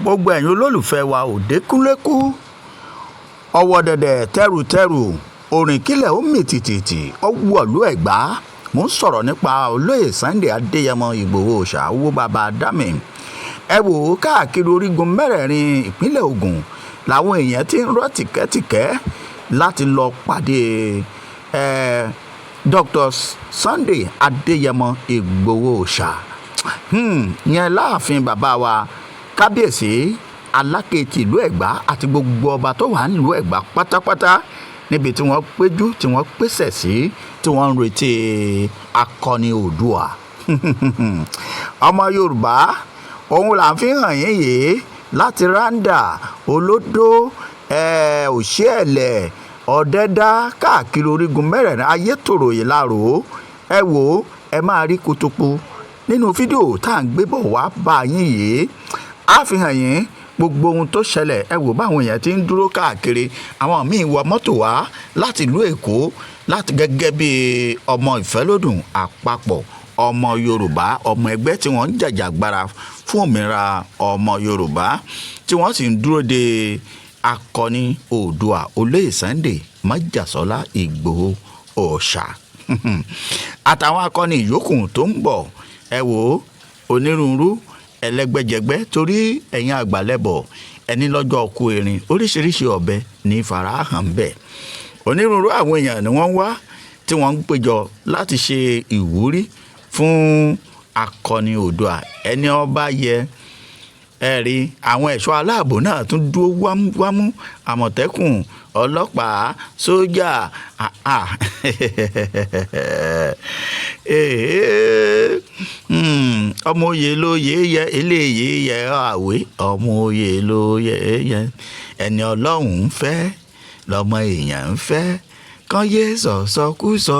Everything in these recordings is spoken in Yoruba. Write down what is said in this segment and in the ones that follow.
Gbogbo ẹ̀yin olólùfẹ́ wa, òdekúnlékú ọwọ́ dẹ̀dẹ̀ tẹrùtẹrù orin kílẹ̀ ó mì tìtìtì ó wọ̀lú Ẹ̀gbá. Mò ń sọ̀rọ̀ nípa olóyè Sunday Adéyẹmọ Ìgbòho Òòṣà, owó baba dami. Ẹ wò ó, káàkiri orígun mẹ́rẹ̀ẹ̀rin ìpínlẹ̀ Ògùn làwọn èèyàn ti ń rọ́ tìkẹ́tìkẹ́ láti lọ pàdé Dr. Sunday Adéyẹmọ Ìgbòho Òòṣà yẹn láàfin bàbá wa kábíyèsí Aláké tìlú Ẹ̀gbá àti gbogbo ọba tó wà nílùú Ẹ̀gbá pátápátá, níbi tí wọ́n péjú, tí wọ́n pèsè sí, tí wọ́n ń retí akọni Oòduà ọmọ Yorùbá. Òun là ń fi hàn yín yìí láti Randa, Olódó, Òṣìẹ̀lẹ̀, Ọ̀dẹ́dá, káàkiri orígun mẹ́rẹ̀ẹ̀rin Ayétòrò, Ìlaró. Ẹ wò ó, ẹ máa rí kutupu nínú fídíò tá à ń gbé bọ̀ wá bá yín yìí. Á fi hàn yín gbogbo ohun tó ṣẹlẹ̀. Ẹ wò báwọn èèyàn ti ń dúró káàkiri. Àwọn míín wọ mọ́tò wá láti ìlú Èkó láti gẹ́gẹ́ bí ọmọ ìfẹ́lódùn àpapọ̀ ọmọ Yorùbá, ọmọ ẹgbẹ́ tí wọ́n ń jàjàgbara fún òmìnira ọmọ Yorùbá, tí wọ́n sì ń dúró de akọni Oòduà olóyè Sunday Májàsọ́lá Ìgbòho Òòṣà àtàwọn akọni ìyókù tó ń bọ̀. Ẹ wò ó, onírúurú ẹlẹ́gbẹ́jẹgbẹ́, torí ẹ̀yin àgbàlẹ́bọ̀ ẹni lọ́jọ́ ọkú erin, oríṣiríṣi ọ̀bẹ ní farahàn bẹ́ẹ̀. Onírúurú àwọn èèyàn ni wọ́n wá tí wọ́n ń péjọ láti ṣe ìwúrí fún akọni Oòduà ẹni ọba yẹ. Ẹ rí àwọn ẹ̀ṣọ́ aláàbò náà tún dúró wámúwámú, àmọ̀tẹ́kùn, ọlọ́pàá, sójà. Ah, ọmọ oyè lóye yẹ, eléyìí yẹ àwé, ọmọ oyè lóye yẹ, ẹni Ọlọ́run ń fẹ́ lọ́mọ èèyàn ń fẹ́, kán yé sọ̀sọ́kúsọ.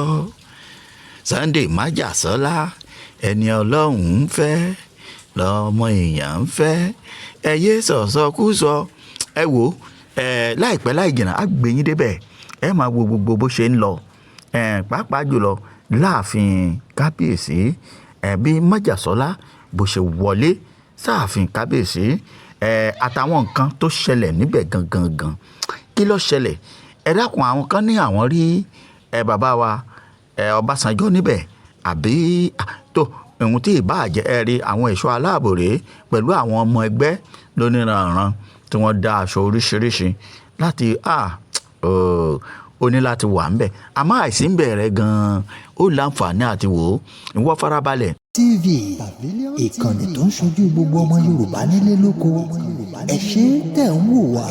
Sunday Májàsọ́lá, ẹni Ọlọ́run ń fẹ́ lọ́mọ èèyàn ń fẹ́, ẹ yé sọ̀sọ́kúsọ. Ẹ wò ẹ, láìpẹ́ láì jìnnà, á gbé yín débẹ̀. Ẹ máa wo gbogbo bó ṣe ń lọ, ẹ pàápàá jùlọ láàfin kábíyèsí, ẹ bí Májàsọ́lá bó ṣe wọlé sáàfin kábíyèsí, ẹ àtàwọn nǹkan tó ṣẹlẹ̀ níbẹ̀ gangan gan. Kí ló ṣẹlẹ̀? Ẹ dákun, àwọn kan ní àwọn rí ẹ bàbá wa ẹ Ọbásanjọ́ níbẹ̀ àbí tó ohun tí ìbá jẹ́. Ẹ rí àwọn ẹ̀ṣọ́ aláàbò rèé pẹ̀lú àwọn ọmọ ẹgbẹ́ lóníranran tí wọ́n dá aṣọ oríṣiríṣi láti ó ní láti wà ńbẹ̀, àmọ́ àìsí ń bẹ̀rẹ̀ gan-an, ó láǹfààní àti wò ó. Ìwọ farabalẹ̀. TV, ìkànnì tó ń ṣojú gbogbo ọmọ Yorùbá nílé lóko. Ẹ ṣé tẹ̀ ń wò wá.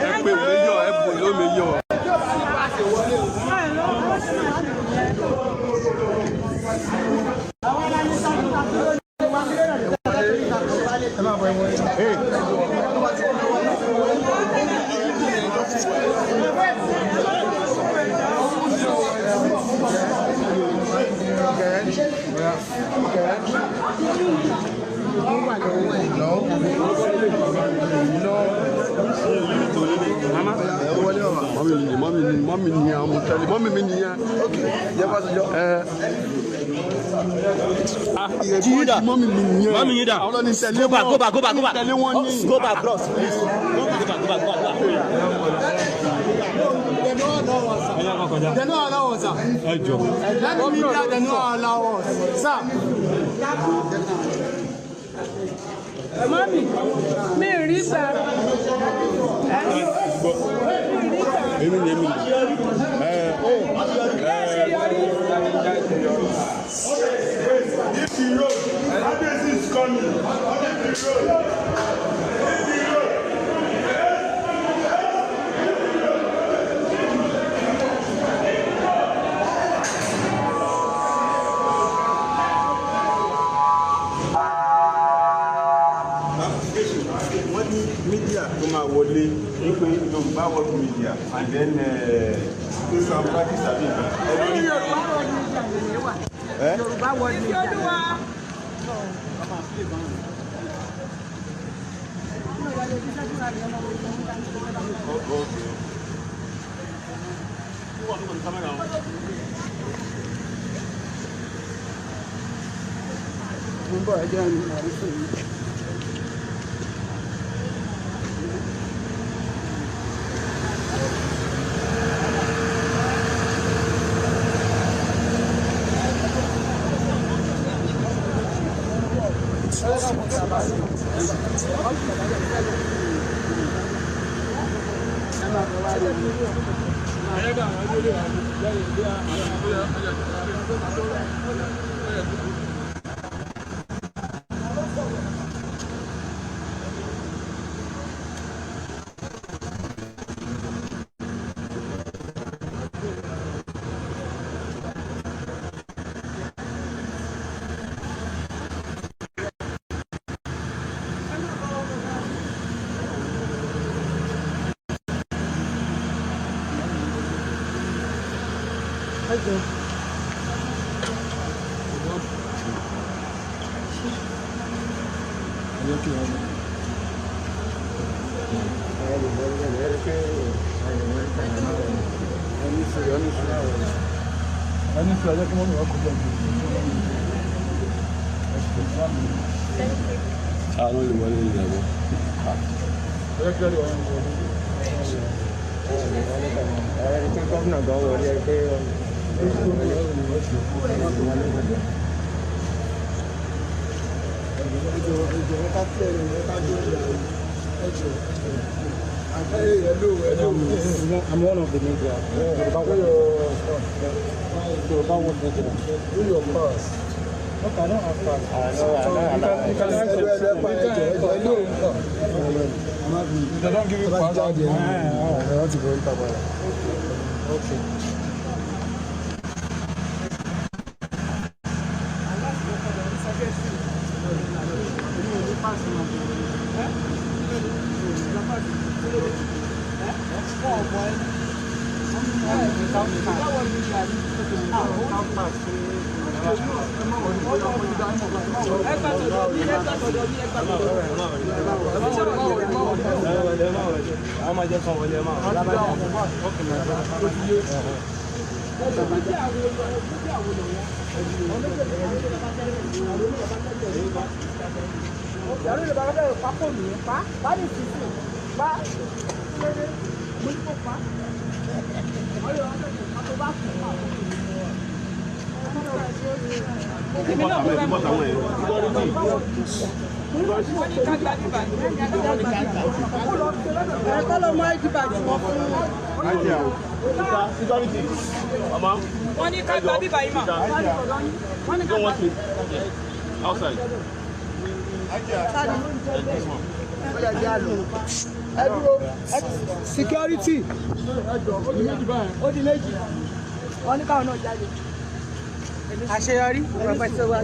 Ẹ pé méjọ, ẹ bò ló méjọ. Mummy ni, mummy ni, mummy ni, àwọn ọmọ tẹ́lẹ̀ mummy mi nìyẹn. Ẹ Yídà. Mummy mi nìyẹn. Mummy yín dà. Àwọn ló ní tẹ̀lé Go back, wọn. go back, go back, go back. Tẹ̀lé wọn ní. Go back, bros, please. Go back, go back, go back, go back. They no allow us, sir. Let me media, they no allow us. Sir. Mummy mi rí gbà. Èmi ni èmi ni. If the road, Kábíyèsí is coming. If the road, if the road. Wọ́n ní media tó máa wọlé ní pé Yorùbá World Media and then Christian practice àbí nǹkan. Yorùbá World Media lè wà. Yorùbá World Media. Mo ń bọ̀ ẹ jẹ́ àmì fún mi. Àwọn olè wọlé ní ìyàwó. I'm one of the media. Yoruba World Media. Do your pass. Okay, I don't have pass. You can They don't give you pass. Okay. Wọ́n ní ká gba bíbá yìí mà. Wọ́n ní ká gba. Outside. Security. Ó di méjì. Wọ́n ní káwọn náà jáde. Àṣeyọrí. Prọfẹsọ wa.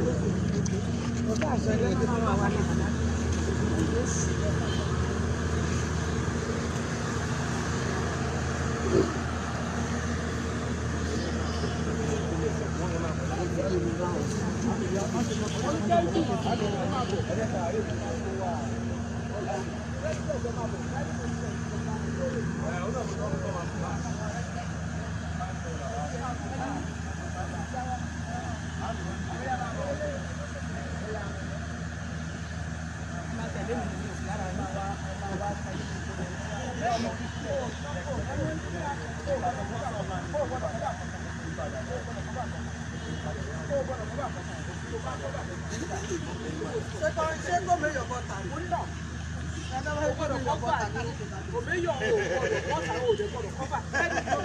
O gbọ́dọ̀ kọ́fà ni òmíyọ̀ o gbọ́dọ̀ kọ́ta o lè gbọ́dọ̀ kọ́fà ẹni tó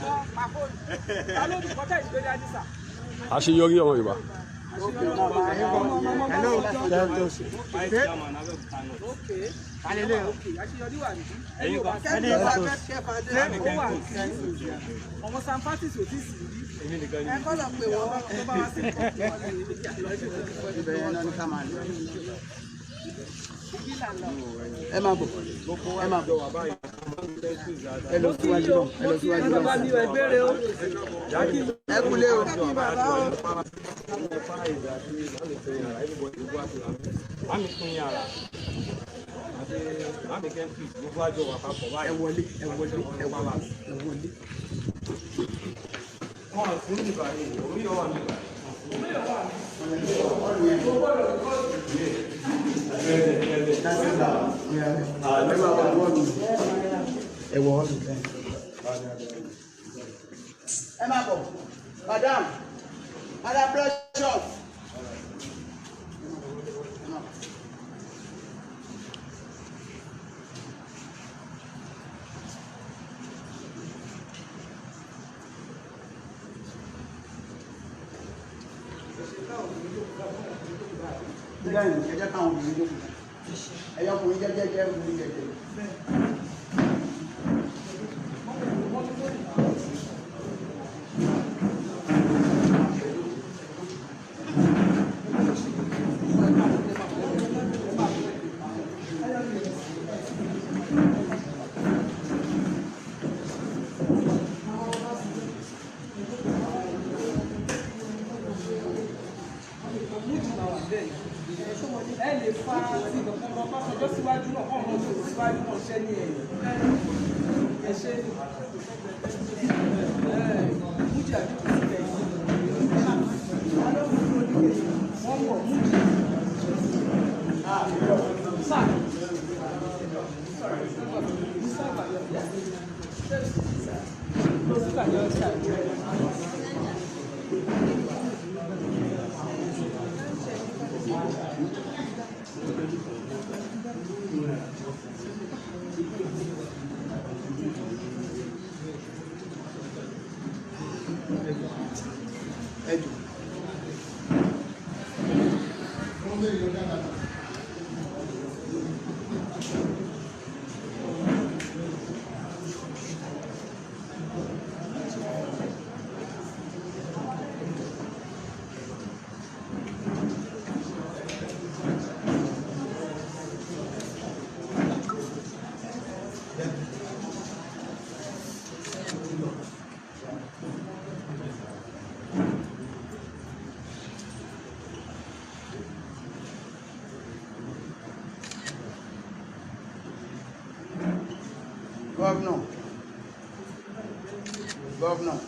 gbọ́ pàfóònù ta ló ní kọ́tà ìgbé dání sà. Àṣeyọrí ọmọ Yorùbá. Àṣeyọrí wà níbí. Ọmọ San Francis ò tí ì sí rí. Ẹ kọ́ lọ pé wọ́n tó bá wá sí Ẹ máa bọ̀, ẹ máa bọ̀, ẹ lọ síwájú náà, ẹ lọ síwájú náà. Ẹ kúlé o. Ẹ wọlé, ẹ wọlé, ẹ wọlé, ẹ wọlé. Ẹ wọ ọ́nù. Ẹ máa bọ̀, madam, madam Precious. Bẹ́ẹ̀ni, ẹ jẹ́ káwọn obìnrin jókòó. Ẹyọ ọkùnrin jẹ́jẹ́ jẹ́ obìnrin jẹ́jẹ́. Ẹ lè fa ti nǹkan kan Ọbásanjọ́ síwájú náà kọ́ ọ̀nà tó síwájú náà ṣẹ́ ní ẹ̀yìn. Ẹ ṣe mújì àdúgbò sílẹ̀ yìí. Wọ́n mọ̀ mújì. Sáà. Ẹ jù. Governor. Governor.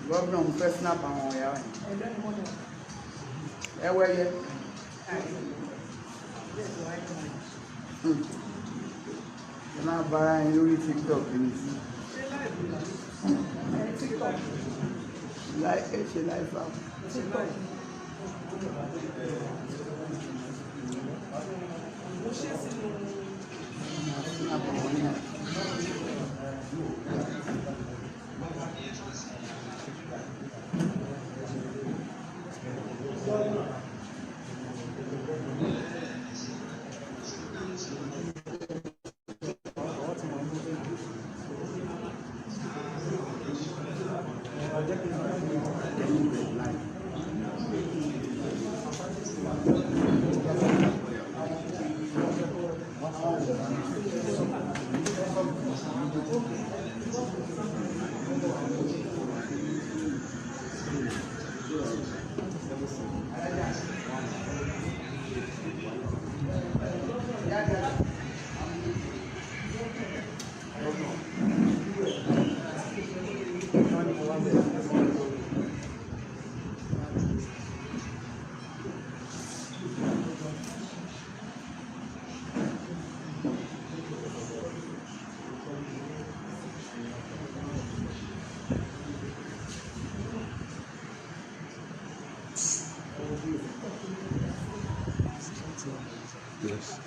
Governor, mo fẹ́ snap àwọn ọ̀yà rẹ̀. Ẹ wẹ́yẹ. Ẹ máa bára yín lórí TikTok ní sí. Láì ẹ ṣe láì fà. Mo ṣe sínú. Snap àwọn náà. Yes.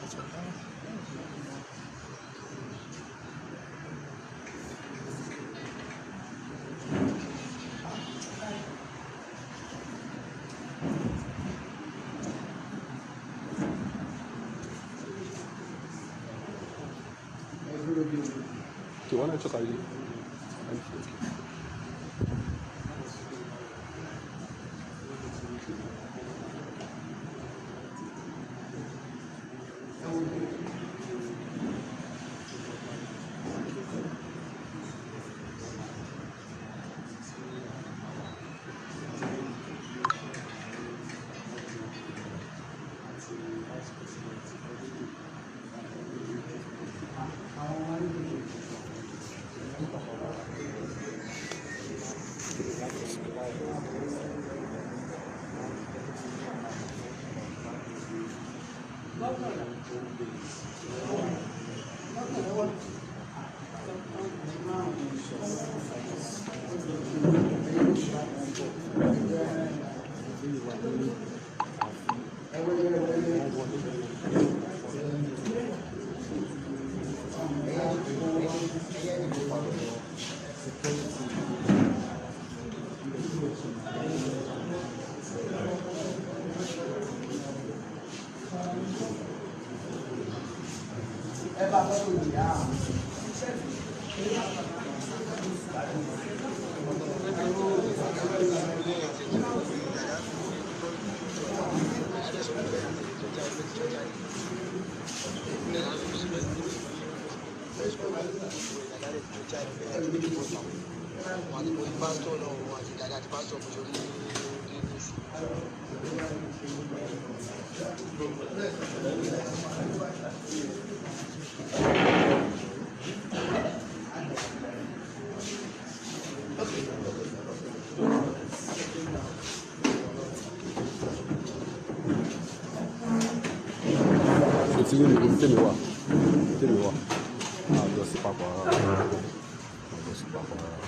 Okay, why not check ID? Okay. Ti rí mi ibi tèmi wà, tèmi wà, àjọ sí papọ̀ rárá, àjọ sí papọ̀ rárá.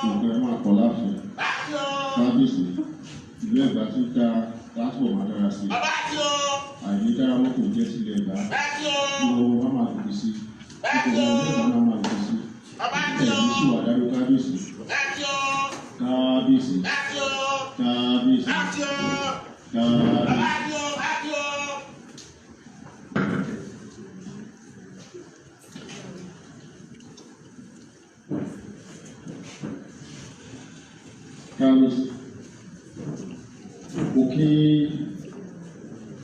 Nǹkan máa pọ̀ láàfin. Kábíyèsí, ìlú Ẹ̀gbá tí ó dára lásìkò máa dára sí. Àìní dára wọn kò jẹ́ sílẹ̀ Ẹ̀gbá. Ìwọ wọn máa gòkè sí. Ipò wọn ilé Ẹ̀gbá náà máa gòkè sí. Ẹ̀yìn sì wà dárí kábíyèsí. Kábíyèsí. Kábíyèsí. Kábíyèsí. Kábíyèsí, mo kí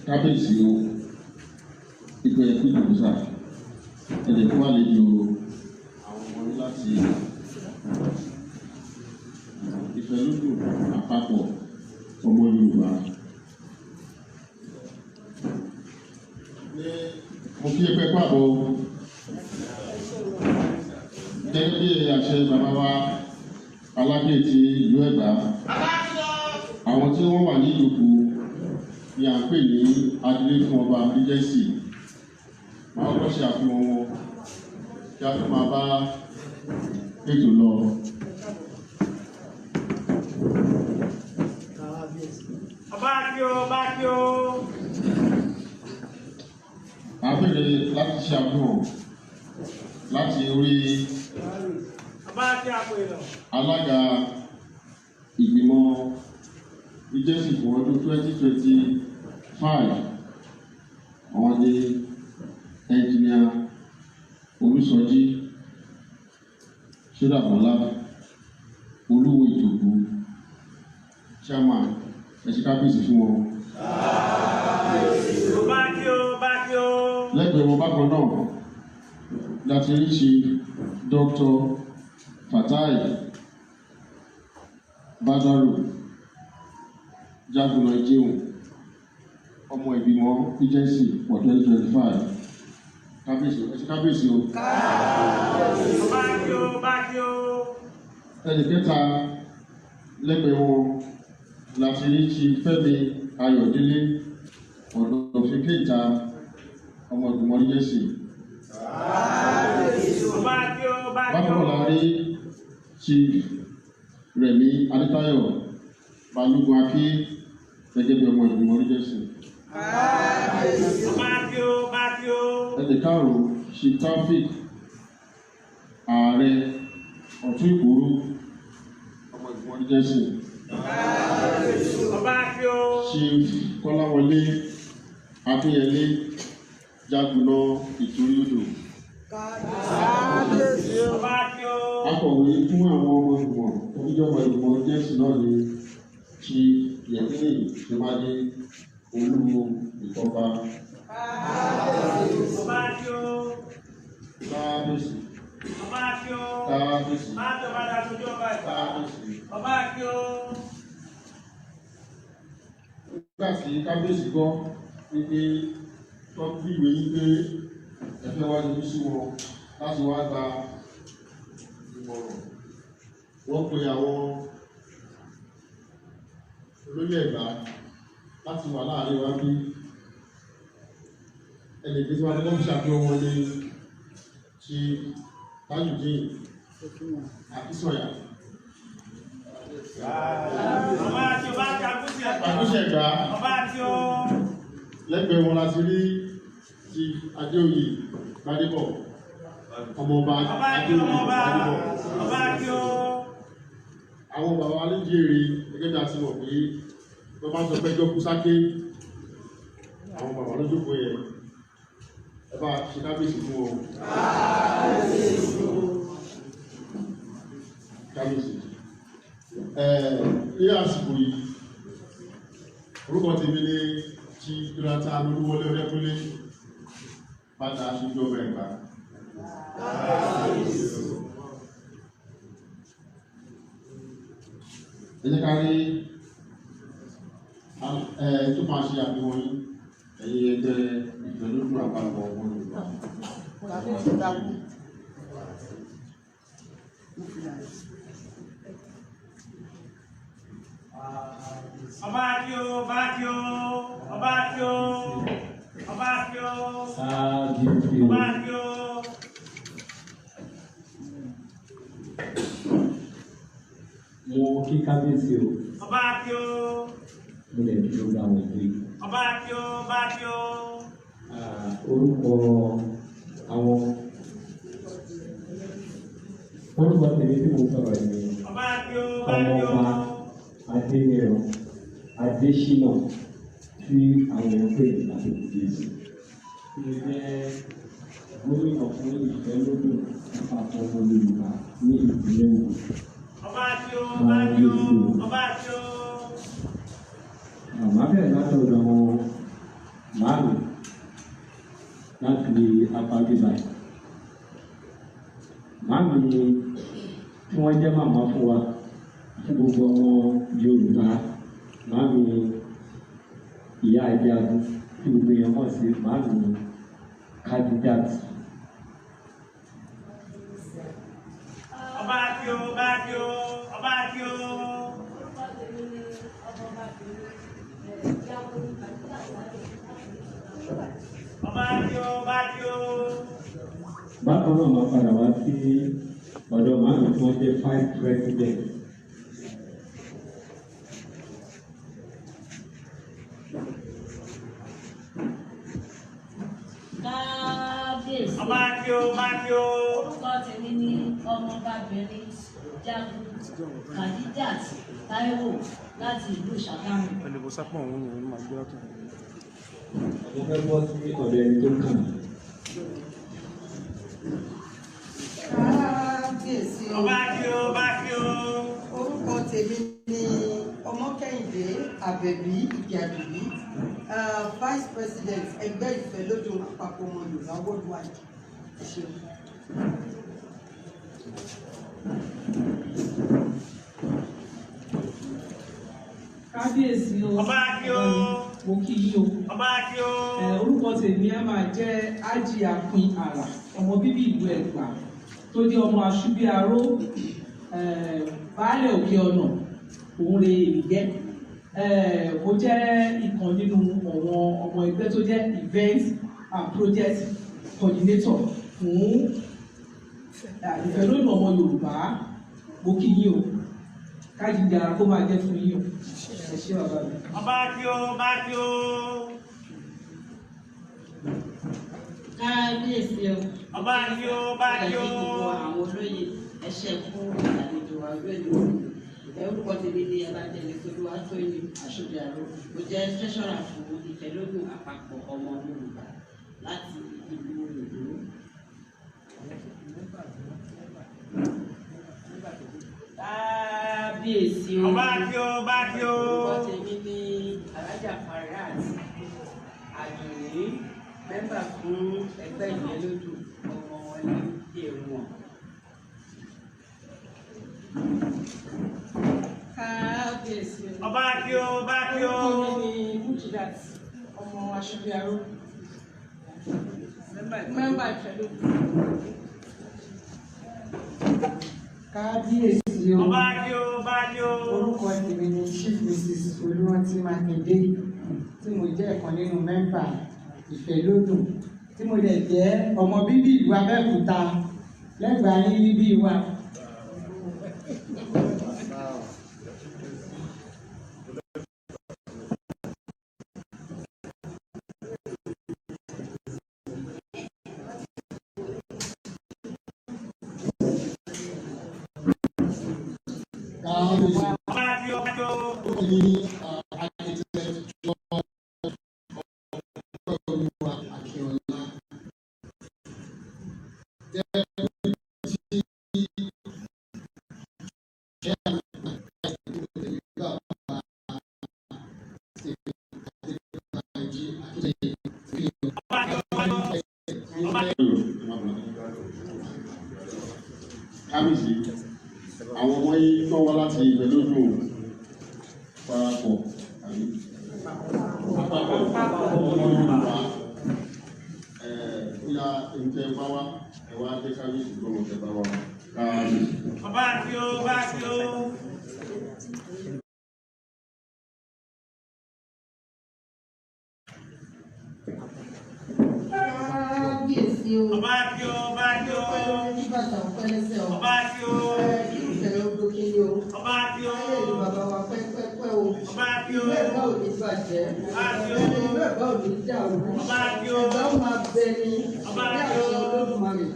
kábíyèsí o, ipò ẹ̀kú ìdòwúsà, ẹ̀dẹ̀ fún àlejò àwọn ọmọ yín láti Ìfẹ́lódò àpapọ̀ ọmọ Yorùbá. Ní Mo kí ẹ pẹ́ kó àbọ̀ gẹ́gẹ́ bí àṣẹ bàbá wa Aláké ti ìlú Ẹ̀gbá. Àwọn tí wọ́n wà ní ìjókòó ni à ń pè ní adelé fún ọba Regency. Màá kọ́kọ́ ṣe àfihàn wọn kí a tó máa bá ètò lọ. Ọba kí o. Màá bẹ̀rẹ̀ láti ṣe àfihàn láti orí alága ìgbìmọ̀ Regency fún ọdún 2025, àwọn ní ẹnjìníà Olúsọjí Ṣódàbọ̀lá, Olúwo Ìjòkó, chairman. Ẹ ṣe kábíyèsí fún wọn. Lẹ́gbẹ̀ẹ́ wọn bákan náà láti rí ṣe Dr. Fatai Badaru Jagunà Ìjẹun, ọmọ ìgbìmọ̀ Regency for 2025. Kábíyèsí, ẹ ṣe kábíyèsí o. Ẹnì kẹta lẹ́gbẹ̀ẹ́ wọn láti rí ti Fẹ́mi Ayọ̀délé Ọ̀dọ̀fin Kéta, ọmọ ìgbìmọ̀ Regency. Bákan náà la rí Chief Rẹ̀mí Adétáyọ̀ Balógun Aké gẹ́gẹ́ bí ọmọ ìgbìmọ̀ Regency. Ẹnì karùn-ún, Chief Taofik Ààrẹ Ọ̀tún Ìkòró, ọmọ ìgbìmọ̀ Regency. Chief Kọ́láwọlé Akínyẹlé Jágunà Ìtorí Odò. Akọ̀wé fún àwọn ọmọ ìgbìmọ̀ oníjọba ìgbìmọ̀ Regency náà ni Chief Yẹ̀kínì Ṣèmádé Olúwo Ìkọba. Kábíyèsí. Kábíyèsí. Kábíyèsí. Nígbà tí kábíyèsí gbọ́ wípé tó bí ìwé yín pé ẹ fẹ́ wá yọjú sí wọn láti wá gba ìmọ̀ràn, wọ́n pe àwọn olóyè Ẹ̀gbá láti wà láàrin wa bí ẹnì kí tí wọ́n ti lọ́ọ́ ṣàfihàn wọn ní ti Tajudeen Akínsọ̀yà. Àkúṣe Ẹ̀gbá. Lẹ́gbẹ̀ẹ́ wọn láti rí ti Adéoyè Gbádébọ̀, ọmọọba Adéoyè Gbádébọ̀. Àwọn bàbá wa léjèrè gẹ́gẹ́ bí a ti mọ̀ pé wọ́n bá sọ pé ẹjọ́ kú sáké, àwọn bàbá ló jókòó yẹn. Ẹ bá ṣe kábíyèsí fún wọn. Kábíyèsí. Ní àsìkò yìí, orúkọ tèmi ni Chief Jonathan Olúwọlé Ọdẹ́kúnlé, bàtà aṣojú ọba Ẹ̀gbá. Ẹ jẹ́ ká rí ẹ tó máa ṣe àfihàn yín, ẹ̀yin ẹgbẹ́ Ìfẹ́lódùn àpapọ̀ ọmọ Yorùbá. Ọba kí o, ọba kí o, ọba kí o, ọba kí o, ọba kí o. Mo kí kábíyèsí o. Ọba kí o. Mo lè dúró gba àwọn ìwé. Ọba kí o, ọba kí o. Orúkọ àwọn orúkọ tèmi tí mo sọ̀rọ̀ ni Ọba kí o, ọba kí o. ọmọọba Adéníran Adéṣínà tí àwọn èèyàn pè ní Àtòkùdéjì. Mo jẹ́ gómìnà fún Ìfẹ́lódùn àpapọ̀ ọmọ Yorùbá ní ìpínlẹ̀ Ògùn. Ọba kí o, ọba kí o, ọba kí o. Màmá bẹ̀rẹ̀ látọ̀dọ̀ àwọn màámi láti apá bíbá. Màámi tí wọ́n jẹ́ màmá fún wa fún gbogbo ọmọ Yorùbá. Màámi ìyá Ajagun tí gbogbo èèyàn mọ̀ sí màámi Khadijat. Ọba kí o, ọba kí o, ọba kí o. Ọba kí o, ọba kí o. Bákan náà, máa padà wá sí ọ̀dọ̀ màmí tí wọ́n jẹ́ vice president. Kábíyèsí. Ọba kí o, ọba kí o. Orúkọ tèmi ní ọmọbabìnrin Jagun Khadijat Taiwo láti ìlú Ṣàgámù. Mo fẹ́ bọ́ sí ọ̀dọ̀ ẹni tó kàn mí. Kábíyèsí o. Ọba kí o, ọba kí o. Orúkọ tèmi ni Ọmọkẹ́hìndé Àbẹ̀bí Ìgè-Àdùbí, Vice President Ẹgbẹ́ Ìfẹ́lódùn Àpapọ̀ Ọmọ Yorùbá Worldwide. Ẹ ṣeun. Kábíyèsí o. Ọba kí o. Mo kí yín o. Ọba kí o. Orúkọ tèmi á máa jẹ́ Ájì Akin Àrà, ọmọ bíbí ìlú Ẹ̀gbá tó jẹ́ ọmọ Aṣúbíaró, baálẹ̀ Òkè Ọ̀nà òun re èmi jẹ́. Mo jẹ́ ìkan nínú àwọn ọmọ ẹgbẹ́ tó jẹ́ event and project coordinator fún Ìfẹ́lódùn ọmọ Yorùbá. Mo kí yín o, kájíǹde ara kó máa jẹ́ fún yín o. Ẹ ṣé bàbá mi. Ọba kí o, ọba kí o. Kábíyèsí o. Ọba kí o, ọba kí o. Gbogbo àwọn olóyè, ẹ ṣé fún àlejò wa lónìí. Ẹ orúkọ tèmi ní Evangelist Olúwatóyìn Aṣọ́bíàró. Mo jẹ́ treasurer fún Ìfẹ́lódùn Àpapọ̀ Ọmọ Yorùbá láti ìlú Oǹdó. Kábíyèsí o. Ọba kí o, ọba kí o. Orúkọ tèmi ní Alájà Farat Àdùnní, mẹ́mbà fún ẹgbẹ́ Ìfẹ́lódùn ọmọ wọn ní Èrúwọ̀n. Kábíyèsí o. Ọba kí o, ọba kí o. Orúkọ mi ni Mujidat ọmọ Aṣọ́bíaró, mẹ́mbà Ìfẹ́lódùn. Kábíyèsí o. Ọba kí o, ọba kí o. Orúkọ tèmi ni Chief Mrs Olúrántí Mákindé, tí mo jẹ́ ọ̀kan nínú mẹ́mbà Ìfẹ́lódùn, tí mo dẹ̀ jẹ́ ọmọ bíbí ìlú Abẹ́òkúta lẹ́gbàá ní bíbí wa. Kábíyèsí. Ọba kí o, ọba kí o. Orúkọ mi ní Architect George Ọpẹ́olúwa Akínọlá, Deputy Chairman Bàbá Adébánjí Akíntóyè. Ọba kí o, ọba kí o. Ọba kí o. Kábíyèsí, àwọn ọmọ yìí tó wá láti Ìfẹ́lódùn parapọ̀ àbí àpapọ̀ ọmọ Yorùbá, bóyá ntẹ bá wá, ẹ wá dé kábíyèsí gbọ́mọ tẹ bá wá. Kábíyèsí. Ọba kí o, ọba kí o. Kábíyèsí o. Ọba kí o, ọba kí o. Ọpẹ́ lórí bàtà, ọpẹ́ lẹ́sẹ̀ o. Ọba kí o. Kí ìfẹ́ odò kiri o. Ọba kí o. Ayé ìlú bàbá wa pẹ́pẹ́pẹ́ o. Ọba kí o. Ìlú Ẹ̀gbá ò ní bàjẹ́. Ọba kí o. Ìlú Ẹ̀gbá ò ní dàrú. Ọba kí o. Ẹ̀gbá ó máa bẹ ni. Ọba Ní kí o. àṣẹ Olódùmarè.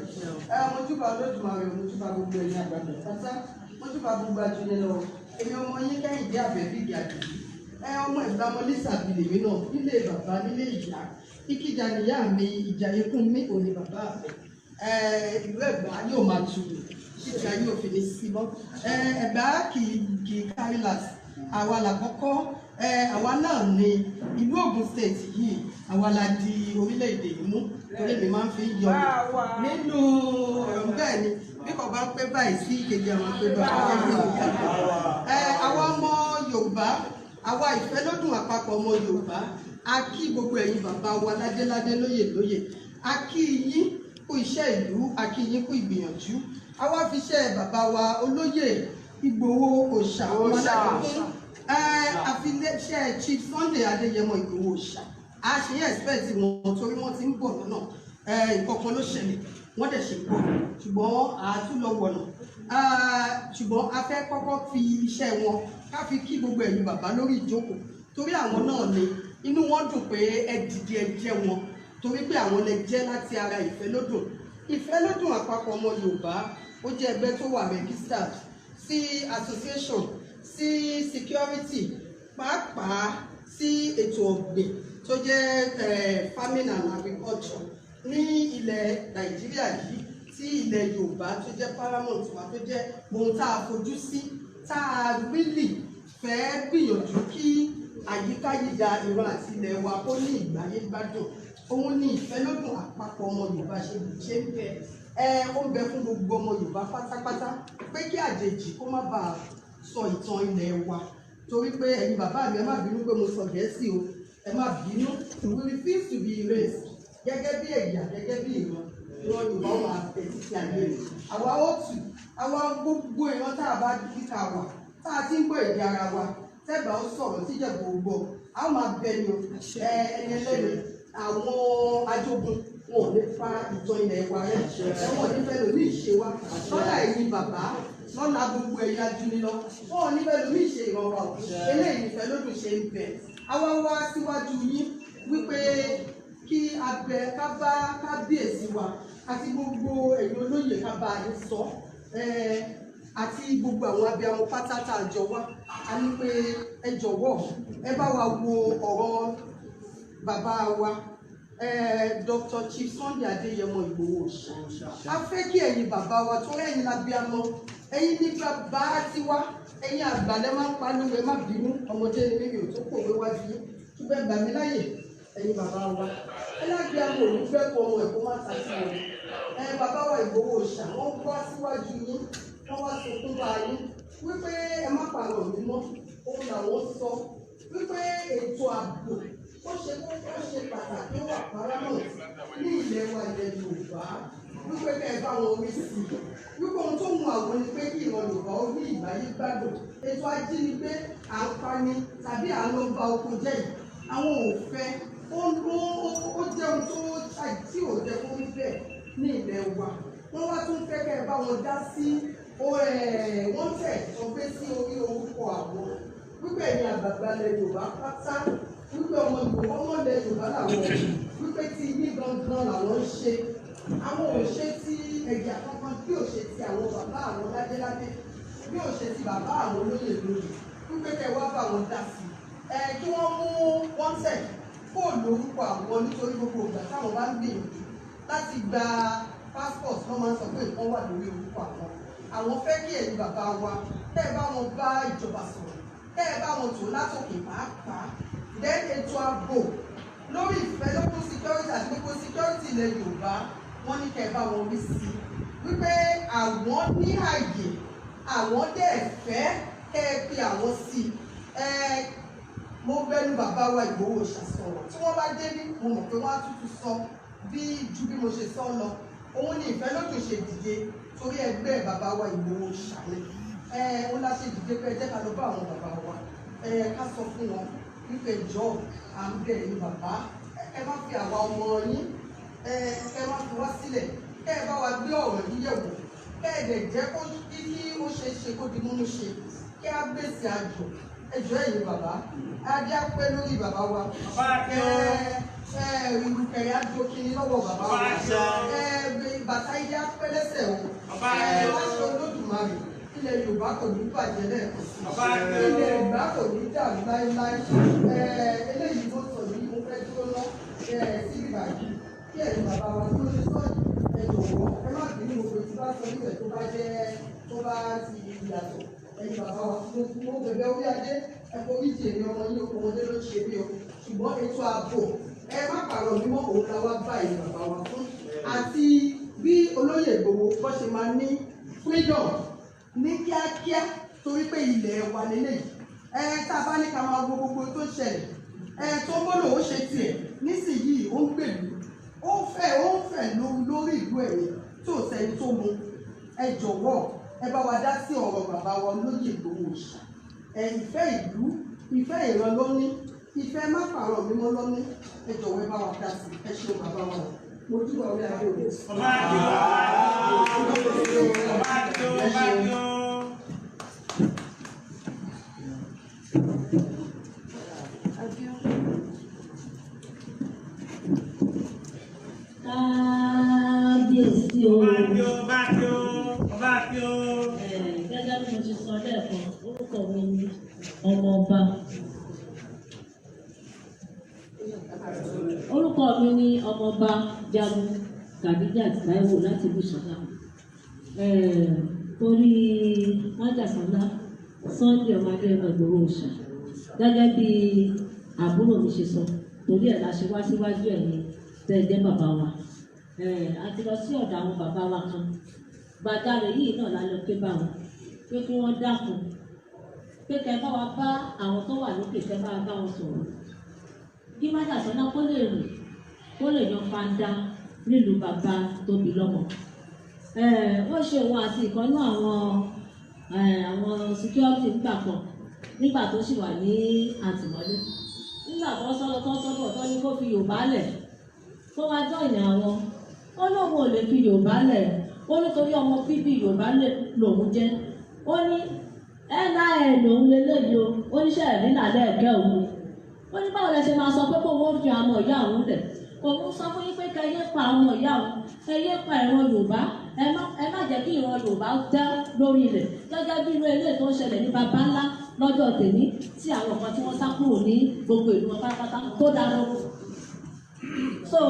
Mojúbà Olódùmarè, mojúbà gbogbo ẹ̀yin àgbàgbà pátá, mojúbà gbogbo ajínigbé lọ. Èmi ọmọ yín Kẹ́hìndé Àbẹ̀bí Ìgè-Àdùbí. Ọmọ Ẹ̀gbá Mọ́lísàbí lèmi náà, nílé bàbá nílé ìyá. Ìkíjà níyà mi, ìjà ikú mi ò ní bàbá mi. Ìlú Ẹ̀gbá yóò máa tù títí ayé òfin ní sí mọ́. Ẹ̀gbá kì í kárí las, àwa làkọ́kọ́. Àwa náà ni ìlú Ògùn State yìí, àwa la di orílẹ̀-èdè yìí mú, torí mi máa ń fi yọ nínú bẹ́ẹ̀ ni bí kò bá pé báyìí sí ìkejì àwọn pé báyìí. Àwa ọmọ Yorùbá, àwa Ìfẹ́lódùn àpapọ̀ ọmọ Yorùbá, a kí gbogbo ẹ̀yin bàbá wa ládéládé, lóyè lóyè, A kí yín kú iṣẹ́ ìlú, a kí yín kú ìgbìyànjú. A wá fi iṣẹ́ bàbá wa olóyè Ìgbòho Òòṣà ọmọdékùn, àfiléṣẹ́ Chief Sunday Adéyẹmọ Ìgbòho Òòṣà. A ṣe ń expect wọn torí wọ́n ti ń bọ̀ lọ́nà. Nǹkan kan ló ṣẹlẹ̀, wọ́n dẹ̀ ṣe bọ̀, ṣùgbọ́n àátún lọ wọ̀nà. Ṣùgbọ́n a fẹ́ kọ́kọ́ fi iṣẹ́ wọn ká fi kí gbogbo ẹ̀yin bàbá lórí ìjókòó, torí àwọn náà ni inú wọn dùn pé ẹ dìde, ẹ jẹ́ wọn, torí pé àwọn lè jẹ́ láti ara Ìfẹ́lódùn. Ìfẹ́lódùn Àpapọ̀ Ọmọ Yorùbá, ó jẹ́ ẹgbẹ́ tó wà registered sí association, sí security, pàápàá sí ètò ọ̀gbìn tó jẹ́ farming and agriculture ní ilẹ̀ Nàìjíríà yìí, tí ilẹ̀ Yorùbá tó jẹ́ paramount wa, tó jẹ́ ohun tá a fojú sí, tá a really fẹ́ gbìyànjú kí àyíká yíya ìran àti ilẹ̀ wa kó ní ìgbáyé gbádùn. Òun ní Ìfẹ́lódùn Àpapọ̀ Ọmọ Yorùbá ṣe ń bẹ. Ẹ ó ń bẹ fún gbogbo ọmọ Yorùbá pátápátá pé kí àjèjì kó má bàa sọ ìtàn ilẹ̀ wa, torí pé ẹ̀yin bàbá mi, ẹ má bínú pé mo sọ Gẹ̀ẹ́sì o, ẹ má bínú. We refuse to be erased gẹ́gẹ́ bí ẹ̀yà, gẹ́gẹ́ bí ìran. Ìran Yorùbá ó máa bẹ títí ayé rẹ̀. Àwa ó tù àwa gbogbo ìran tá a bá kíkà wà, tá a ti ń gbọ́ èdè ara wa, tẹ́gbà ó sọ̀rọ̀ tíjẹ̀bù gbọ́, a ó máa bẹ ni o. Ẹni ẹlẹ́ni, àwọn ajogun wọn ò ní fa ìtàn ilẹ̀ wa rẹ́, wọn ò ní fẹ́ lómi ìṣe wa lọ́la. Ẹ̀yin bàbá lọ́la, gbogbo ẹ̀yà juni lọ, wọn ò ní fẹ́ lómi ìṣe ìran wa o. Eléyìí Ìfẹ́lódùn ṣe ń bẹ. Àwa wá síwájú yín wípé kí abẹ ká bá kábíyèsí wa àti gbogbo ẹ̀yin olóyè, ká bá yín sọ, àti gbogbo àwọn abiyamọ pátá tá a jọ wá. A ní pé ẹ jọ̀wọ́, ẹ bá wa wo ọ̀rọ̀ bàbá wa, Dr. Chief Sunday Adéyẹmọ Ìgbòho. A fẹ́ kí ẹ̀yin bàbá wa, tó ẹ̀yin lábíamọ, ẹ̀yin ní bàbá tiwa, ẹ̀yin àgbàlẹ̀ máa ń pa lóore. Má bínú, ọmọdé ni mímí ò tó kòwé wájú yín, ṣùgbọ́n gbà mí láyè. Ẹ̀yin bàbá wa, ẹlágbèéamọ ò ní fẹ́ kó ọmọ ẹ̀ kó má ta sí wọn. Bàbá wa Ìgbòho Òòṣà, wọ́n wá síwájú yín, wọ́n wá sunkún bá yín wípé ẹ má pààrọ̀ mi mọ́. Òun làwọn sọ wípé ètò ààbò ó ṣe kókó, ó ṣe pàtàkì, ó wà paramount ní ilẹ̀ wa, ilẹ̀ Yorùbá, wípé kẹ́ ẹ bá wọn rí sí i, wípé ohun tó mú àwọn ni pé kí ìran Yorùbá ó ní ìgbáyé gbádùn. Ètò ajínigbé, à ń pani tàbí à ń lọ ba oko jẹ́ yìí, àwọn ò fẹ́. Ó jẹ́ ohun tó tí ò jẹ́ kó rí bẹ́ẹ̀ ní ilẹ̀ wa. Wọ́n wá tún fẹ́ kẹ́ ẹ bá wọn dá sí wọ́n tẹ̀ tó gbé sí orí orúkọ àwọn, wípé ẹ̀yin àgbààgbà ilẹ̀ Yorùbá pátá, wípé ọmọ Yorùbá, ọmọ ilẹ̀ Yorùbá làwọn, wípé tí yín gangan làwọn ń ṣe. Àwọn ò ṣe tí ẹ̀yà kankan, bí ò ṣe ti àwọn bàbá àwọn ládéládé, bí ò ṣe ti bàbá àwọn olóyè lóyè, wípé kẹ́ wá bá wọn dá sí ẹ, kí wọ́n mú wọ́n tẹ̀ kó lórúkọ àwọn, nítorí gbogbo ìgbà táwọn bá ń gbìyànjú láti gba passport, wọ́n máa ń sọ pé nǹkan wà lórí orúkọ àwọn. Àwọn fẹ́ kí ẹ̀yin bàbá wa tẹ́ ẹ bá wọn bá ìjọba sọ̀rọ̀, tẹ́ ẹ bá wọn tò látòkè pàápàá. Then ètò ààbò lórí Ìfẹ́lódùn security àti gbogbo security ilẹ̀ Yorùbá, wọ́n ní kẹ́ ẹ bá wọn rí sí i, wípé àwọn ní àyè, àwọn dẹ̀ fẹ́ kẹ́ ẹ pe àwọn sí i. Mo bẹnu bàbá wa Ìgbòho ṣàsọ̀rọ̀, tí wọ́n bá débí, mo mọ̀ pé wọ́n á tútù sọ bí ju bí mo ṣe sọ lọ. Òun ni Ìfẹ́lódùn ṣe dìde, torí ẹgbẹ́ bàbá wa Ìgbòho ṣàlẹ̀ ó la ṣe dìde pé ẹ jẹ́ ká lọ bá àwọn bàbá wa, ká sọ fún wọn wípé jọ, à ń bẹ̀ yín bàbá, ẹ má fi àwa ọmọ yín, ẹ má fi wá sílẹ̀, kẹ́ ẹ bá wa gbé ọ̀rọ̀ yìí yẹ̀wò, kẹ́ ẹ dẹ̀ jẹ́ kó kí ó ṣe ṣe kó di múmú ṣe, kí á gbèsè àjò ẹjọ́. Ẹ̀yin bàbá, adé á pẹ́ lórí bàbá wa, ẹ ìrùkẹ̀rẹ̀ á dókínní lọ́wọ́ bàbá wa, bàtà ilé á pẹ́ lẹ́sẹ̀ o. Láṣọ Olódùmarè, ilẹ̀ Yorùbá kò ní bàjẹ́ lẹ́ẹ̀kan sí, ilẹ̀ Yorùbá kò ní dàrú láéláé. Eléyìí mo sọ yìí, mo fẹ́ dúró ná sí ìbàdí kí ẹ̀yin bàbá wa tí ó ṣe sọ yìí, ẹ jọ̀wọ́, ẹ má bínú mo pè tí bá sọ níbẹ̀ tó bá jẹ́ tó bá ti yàtọ̀. Ẹ̀yin bàbá wa, mo bẹ̀bẹ̀ orí adé, ẹ forí jì èmi ọmọ yín, ọmọdé ló ń ṣe mí o. Ṣùgbọ́n ètò ààbò, ẹ má pààrọ̀ mímọ́, òun la wá bá ẹ̀yin bàbá wa fún, àti bí olóyè Ìgbòho bó ṣe máa ní freedom ní kíákíá, torí pé ilẹ̀ wa lélẹ́yìí. Ẹ tá a bá ní ká máa wo gbogbo tó ń ṣẹlẹ̀, ẹ tó ń bọ́lọ̀ ó ṣe tiẹ̀ nísìnyìí, ó ń gbèlú. Ó fẹ́ ó ń fẹ́ lórí ìlú ẹ̀yìn tí ò sẹ́ni tó mu. Ẹ jọ̀wọ́, ẹ bá wa dá sí ọ̀rọ̀ bàbá wa olóyè Ìgbòho Òòṣà. Ẹ ìfẹ́ ìlú, ìfẹ́ ìran ló ní, ìfẹ́ má pààrọ̀ mímọ́ ló ní. Ẹ jọ̀wọ́, ẹ bá wa dá sí. Ẹ ṣeun bàbá wa o. Mo júbà orí adé o. Ẹ ṣeun. Kábíyèsí o. Gẹ́gẹ́ bí mo ṣe sọ lẹ́ẹ̀kan, orúkọ mi ni ọmọọba. Orúkọ mi ni ọmọọba Jagun Khadijat Taiwo láti ìlú Ṣọlá. Torí májàsánlá Sunday ọmọdé Ìgbòho Òòṣà, gẹ́gẹ́ bí àbúrò mi ṣe sọ, torí ẹ̀ la ṣe wá síwájú ẹ̀ ni tẹ́ ẹ jẹ́ bàbá wa. A ti lọ sí ọ̀dọ̀ àwọn bàbá wa kan gbàjáre yìí náà la lọ ké bá wọn pé kí wọ́n dákun, pé kẹ́ bá wa bá àwọn tó wà lókè, kẹ́ bá wa bá wọn sọ̀rọ̀ kí májàsọ́lá kó lè rìn, kó lè yan fanda nílùú bàbá tóbi lọ́mọ. Wọ́n ṣe òun àti ìkànnú àwọn security nígbà kan, nígbà tó sì wà ní àtìmọ́lé, nígbà tó sọ́lọ́ tó sọ́bọ̀ tó ní kó fi Yorùbá lẹ̀ kó wá jọ̀yìn àwọn. Ó lóun ò lè fi Yorùbá lẹ̀, ó nítorí ọmọ bíbí Yorùbá lòun jẹ́. Ó ní NIN lòun lélẹ́yìí o, ó níṣẹ́ ẹ̀rí làlẹ́ ẹ̀kẹ́ òun. Ó ní báwo lẹ ṣe máa sọ pé kó wọ́n fi àwọn ìyá òun lẹ̀? Òun sọ fún yín pé kẹ́ yé pa àwọn ìyá òun, ẹ yé pa ìran Yorùbá, ẹ má jẹ́ kí ìran Yorùbá tẹ́ lórí ilẹ̀, gẹ́gẹ́ bí irú eléyìí tó ń ṣẹlẹ̀ ní baba ńlá lọ́jọ́ tèmi, tí àwọn kan tí wọ́n sá kúrò ní gbogbo ìlú wọn pátápátá tó dáná. So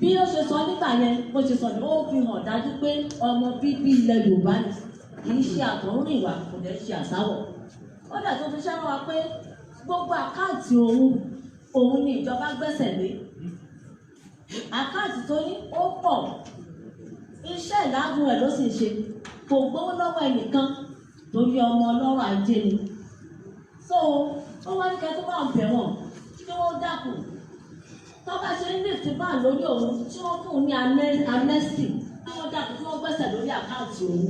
bí ó ṣe sọ nígbà yẹn, bó ṣe sọ ni ó fi hàn dájú pé ọmọ bíbí ilẹ̀ Yorùbá ni, kì í ṣe àtọ̀húnrìnwá, kò dẹ̀ ṣe àsáwọ̀. Ó dẹ̀ tó fi ṣẹ́ rán wa pé gbogbo àkáǹtì òun òun ni ìjọba gbẹ́sẹ̀ lé. Àkáǹtì tó ní ó pọ̀, iṣẹ́ ìlágùn ẹ̀ ló sì ń ṣe, kò gbowó lọ́wọ́ ẹnìkan torí ọmọ ọlọ́rọ̀ ajé ni. So ó wá ní kẹ́ tó bá ń bẹ̀ wọ́n kí wọ́n dákun, tó bá ṣe ń lift ban lórí òun tí wọ́n fún un ní amnesty, kí wọ́n dákun kí wọ́n gbẹ́sẹ̀ lórí àkáǹtì òun,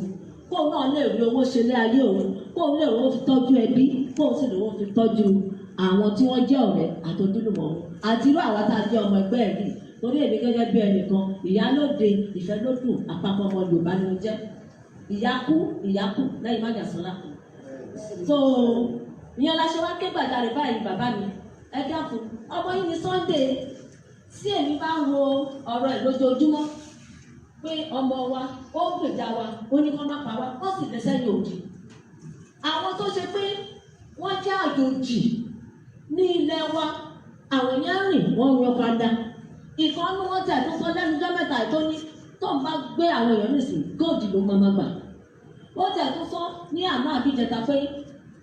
kóun náà lè rí owó ṣe lé ayé òun, kóun lè rówó fi tọ́jú ẹbí, kóun sì lówó fi tọ́jú àwọn tí wọ́n jẹ́ ọ̀rẹ́ àtọ́júlùmọ̀ òun àti irú àwa tá a jẹ́ ọmọ ẹgbẹ́ yìí. Torí èmi gẹ́gẹ́ bí ẹnìkan, ìyálóde Ìfẹ́lódùn àpapọ̀ ọmọ Yorùbá ni mo jẹ́. Ìyá kú, ìyá kù lẹ́yìn májàsọ́lá. So ìyẹn la ṣe wá ké gbàjarè báyìí. Bàbá mi, ẹ dákun, ọmọ yìí ni Sunday. Tí èmi bá ń wo ọ̀rọ̀ ẹ̀ lójoojúmọ́ pé ọmọ wa ó ń gbèjà wa, ó ní kó má pa wá, ó sì lè sẹ́yìn òdì. Àwọn tó ṣe pé wọ́n jẹ́ àjòjì ní ilẹ̀ wa, àwọn yẹn rìn wọ́n yan padà. Ìkànnì wọn tẹ̀ tó sọ lẹ́nu jọ́ mẹ́ta tó ní tó ń bá gbé àwọn èèyàn nísìn góòdì ló máa gbà. Ó tẹ̀ tó sọ ní àná àbíjẹta pé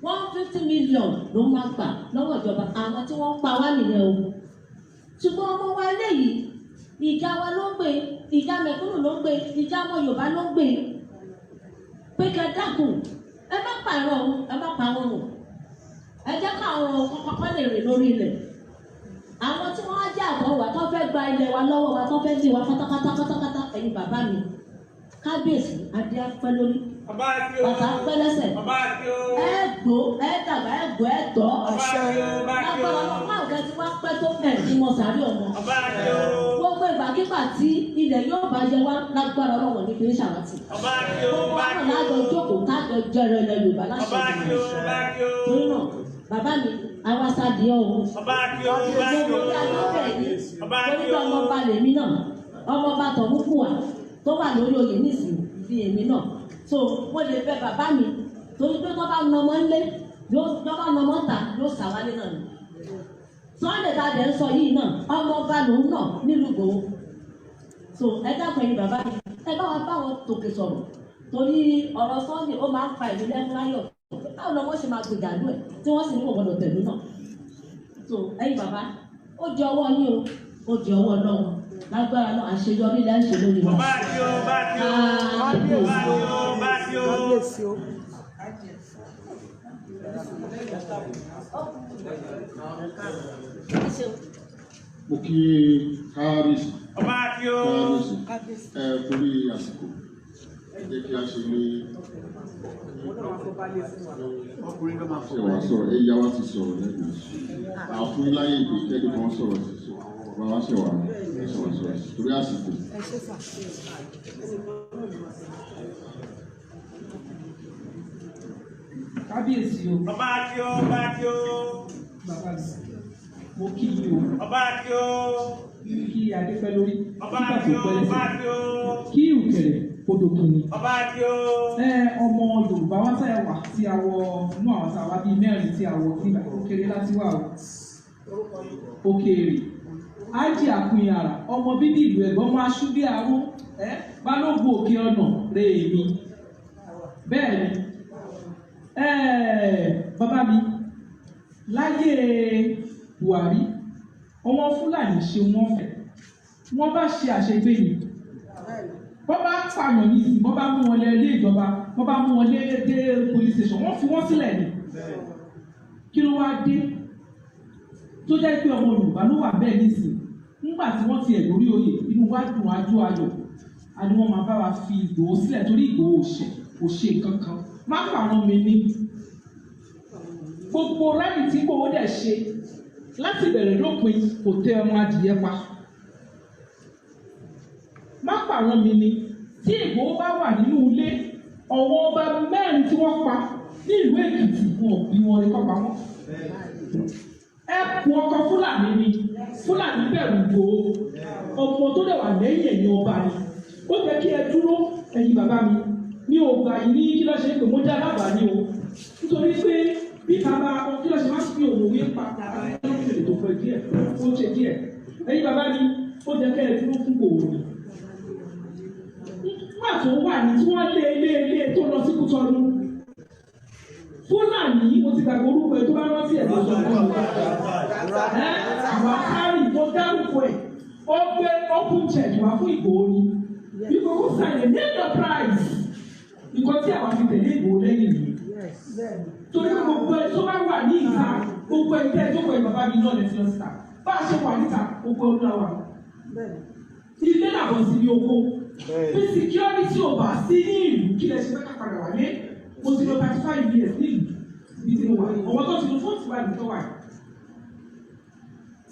150 million ló máa gbà lọ́wọ́ ìjọba. Àwọn tí wọ́n pa wá nìyẹn o. Ṣùgbọ́n ọmọ wa eléyìí, ìjà wa ló ń gbé, ìjà mẹ̀kúnnù ló ń gbé, ìjà ọmọ Yorùbá ló ń gbé, pé kẹ́ dákun, ẹ má pa ìran òun, ẹ má pa wọn o, ẹ jẹ́ káwọn kọ́kọ́ lè rìn lórí ilẹ̀. Àwọn tí wọ́n á jẹ́ àbọ̀ wa tó fẹ́ gba ilẹ̀ wa lọ́wọ́ wa, tó fẹ́ lé wa pátápátá pátápátá. Ẹ̀yin bàbá mi, kábíyèsí, adé á pẹ́ lórí, bàtà á pẹ́ lẹ́sẹ̀, ẹ gbó, ẹ dàgbà, ẹ gbó, ẹ tọ́. Lágbára náà máa kẹ́ tí wọ́n pẹ́ tó ẹ̀ ní mọ sàárì ọmọ. Gbogbo ìgbàkigbà tí ilẹ̀ yóò bá yẹ wá, lágbára Ọlọ́run ní fi ń ṣàwátì. Gbogbo wa náà lájọ jókòó kájọ jẹrọ ilẹ̀ Yorùbá láṣẹ ìgbìmọ̀. Torí náà bàbá mi, àwa sáàdì ọ̀hún. Gbogbo bí a ló bẹ̀ yìí, torí pé ọmọọba lèmi náà, ọmọọba Tọ̀múkùwà tó wà lórí oyè nísìnyí di èmi náà. So mo lè fẹ́ bàbá mi torí pé tó bá nọmọ ńlé, tó bá nọmọ ta, yóò sàwálé náà ni. Sunday ta dẹ̀ ń sọ yìí náà, ọmọọba lòun náà nílùú Ìgbòho. So ẹ dákun ẹ̀yin bàbá mi, ẹ bá wa bá wọn tòkè sọ̀rọ̀, torí ọ̀rọ̀ Sunday ó máa ń fa ìlú lẹ́kún láyọ̀. Báwo lọmọ ṣe máa gbèjà lú ẹ̀ tí wọ́n sì ní kò gbọdọ̀ tẹ̀lú náà? So ẹ̀yin bàbá, ó di ọwọ́ yín o, ó di ọwọ́ Ọlọ́run. Lágbára náà, àṣeyọrí lẹ́ ń ṣe lórí wa. Kábíyèsí o. Mo kí kábíyèsí. Kábíyèsí, ẹ torí àsìkò, ẹ jẹ́ kí a ṣe ní ṣe wá sọ̀rọ̀. Ẹ yá wa ti sọ̀rọ̀ lẹ́nu àfún láyé ìgbé kẹ́lẹ́ kan sọ̀rọ̀ sí bàbá wa ṣe wà sọ̀rọ̀ torí àsìkò. Kábíyèsí o. Ọba kí o, ọba kí o. Bàbá mi, mo kí yín o. Ọba kí o. Kí adé pẹ́ lórí. Ọba kí o, ọba kí o. Kí ìrùkẹ̀rẹ̀ odò kìíní. Ọba kí o. Ẹ ọmọ Yorùbá wá sáyà wà tí a wọ inú àwọn tá a wá bíi mẹ́rin tí a wọ nígbà òkèrè láti wà o. Òkèèrè. Ájì Àkúnyàrá, ọmọ bíbí ìlú Ẹ̀gbọ́n máa ṣú bí aró. Ẹ Balógun Òkè Ọ̀nà rè mí. Bẹ́ẹ̀ ni. Bàbá mi, láyé Buhari, ọmọ Fúlàní ṣe wọ́n fẹ́, wọ́n bá ṣe àṣegbè ni, wọ́n bá pààyàn ní ìsìn, wọ́n bá mú wọn lé ilé ìjọba, wọ́n bá mú wọn lé dé police station, wọ́n fi wọ́n sílẹ̀ ni. Kí ló wá dé tó jẹ́ pé ọmọ Yorùbá ló wà bẹ́ẹ̀ nísìn? Nígbà tí wọ́n ti ẹ̀ lórí oyè, inú wa dùn ajú ayọ̀, a ní wọ́n máa bá wa fi Ìgbòho sílẹ̀ torí Ìgbòho ò ṣe kankan. Má pàrọ̀ mi ní gbogbo rẹ́ẹ̀lì tí Ìgbòho dẹ̀ ṣe láti bẹ̀rẹ̀ lópin kò tẹ ọmọ adìyẹ pa. Má pàrọ̀ mi ní tí Ìgbòho bá wà nínú ilé, ọ̀wọ́n ọba mẹ́rin tí wọ́n pa nílùú Èkìtì wọn ò bí wọn lè kọ́ pa wọ́n. Ẹkùn ọkọ Fúlàní ni Fúlàní bẹ̀rù Ìgbòho, ọmọ tó dẹ̀ wà lẹ́yìn ẹ̀yìn ọba ni. Ó jẹ́ kí ẹ dúró ẹ̀yin bàbá mi. Mi ò gbà yín ní kí ló ṣe pé mo já lábàá ní o, nítorí pé bí bàbá kí ló ṣe máa ń fi òun wí pa lókèlè tó fẹ́ díẹ̀ ó ṣe díẹ̀. Ẹ̀yin bàbá mi, ó jẹ́ kẹ́ ẹ dúró fún Ìgbòho ni. Nígbà tó wà ní tí wọ́n lé ilé ilé tó lọ sí Kútọ́nù, Fúlàní mo ti gbàgbọ́ orúkọ ẹ̀ tó bá rántí ẹ̀ lọ́sọ̀ fún mi. Ẹ àwọn akárì tó dárúkọ ẹ̀ ó gbé open check wá fún Ìgbòho ni. Bí kókó sign name your price. Nǹkan tí àwọn fi tẹ̀lé Ìgbòho lẹ́yìn nìyí. Torí pé gbogbo ẹ tó bá wà ní ìta, gbogbo ẹ tẹ́ ẹ jókòó ẹ bàbá mi náà lè ti lọ síta. Bá a ṣe wà níta, gbogbo ọdún àwà. Ilé làbọ̀ sí ní oko. Bí security ò bá sí ní ìlú, kí lẹ ṣe fẹ́ ká padà wálé? Mo ti lọ 35 years ní ìlú ibi tí mo wà. Ọ̀wọ́n tó ti lọ fún ìtura ìlú tó wà.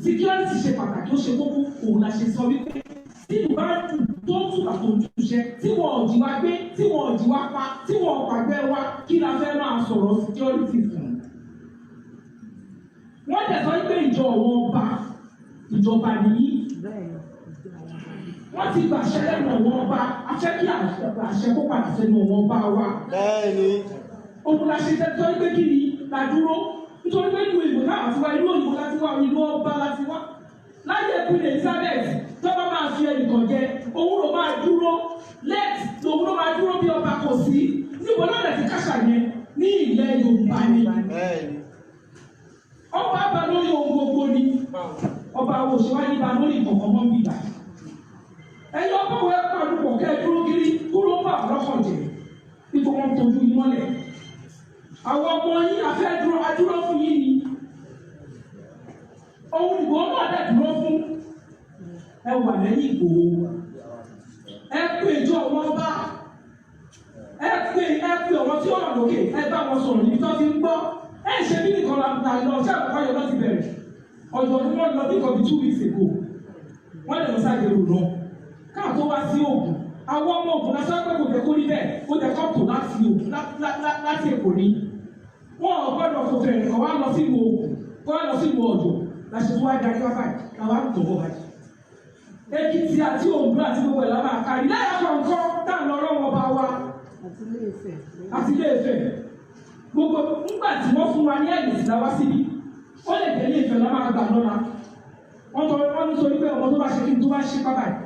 Security ṣe pàtàkì, ó ṣe kókó, òun la ṣe sọ wípé tí ìlú bá dùn tó ń tùbà tó ń túṣẹ, tí wọn ò jí wa gbé, tí wọn ò jí wa pa, tí wọn ò pàgbẹ́ wa, kí la fẹ́ máa sọ̀rọ̀ security fún? Wọ́n tẹ̀ sọ pé ìjọ wọn ọba ìjọba nìyí. Wọ́n ti gbàṣẹ lẹ́nu ọ̀wọ́n ọba, afẹ́ kí àṣẹ kó padà sẹ́nu ọ̀wọ́n ọba wa. Òun la ṣe tẹ́ sọ pé kí ni la dúró, nítorí pé ìlú òyìnbó náà ti wá, ìlú òyìnbó láti wá, ìlú ọba láti wá. Láyé Queen Elizabeth, tọ́ba máa fi ẹnìkan jẹ, òun ló máa dúró let lòun ló máa dúró bí ọba kò sí. Níbo náà lè ti káṣà yẹn ní ilẹ̀ Yorùbá ni. Ọba bá lórí ohun gbogbo ni, ọba wo ṣe wá nípa lórí ìkọ̀kọ̀ mọ́ bíbà. Ẹ̀yin ọba wo ẹ pàdúpọ̀ kẹ́ ẹ dúró kiri kúrò ń bà lọ́kàn jẹ́ nítorí wọ́n tọ́jú yín mọ́lẹ̀. Àwọn ọmọ yín afẹ́ dúró adúró fún yín ni. Ohun Ìgbòho náà dẹ̀ dúró fún. Ẹ wà lẹ́yìn Ìgbòho. Ẹ pè ìjọ wọn bá. Ẹ pè ọ̀wọ́n tí ó wà lókè. Ẹ bá wọn sọ̀rọ̀ níbi tó ti ń gbọ́. Ẹ ṣe bí nìkan la lọ ṣé àkọ́kọ́ yọ lọ ti bẹ̀rẹ̀. Ọ̀dọ̀ ni wọ́n lọ bí nǹkan bí 2 weeks ago. Wọ́n lè lọ sáàgé rò náà. Káà tó wá sí Ògùn. Àwọn ọmọ Ògùn lásán pé kò jẹ́ kó rí bẹ́ẹ̀. Ó jẹ́ kó tò láti Ògùn láti Èkó ní. Wọ́n ò gbọ́dọ̀ fò fẹ̀rẹ̀ kọ́ wá lọ sí ìlú Ògùn. Kọ́ wá lọ sí ìlú Ọ̀yọ́. Láṣẹ tó wá darí wá báyìí. Àwa ń tọ̀ bọ̀ báyìí. Èkìtì àti Oǹdó àti gbogbo ẹ̀ la máa kárí. Lẹ́yìn àkọ́kọ́ tá à ń lọ rọ́wọ́ bá wa. Àti Ilé Ifẹ̀. Gbogbo ńgbà tí wọ́n fún wa ní ẹ̀yìn sí la wá síbí. Ó lè jẹ́ Ilé Ifẹ̀ la máa gbà lọ́la. Wọ́n tọ́ wọ́n ní torí pé ọmọ tó bá ṣe kí n tó bá ṣe pápá yìí.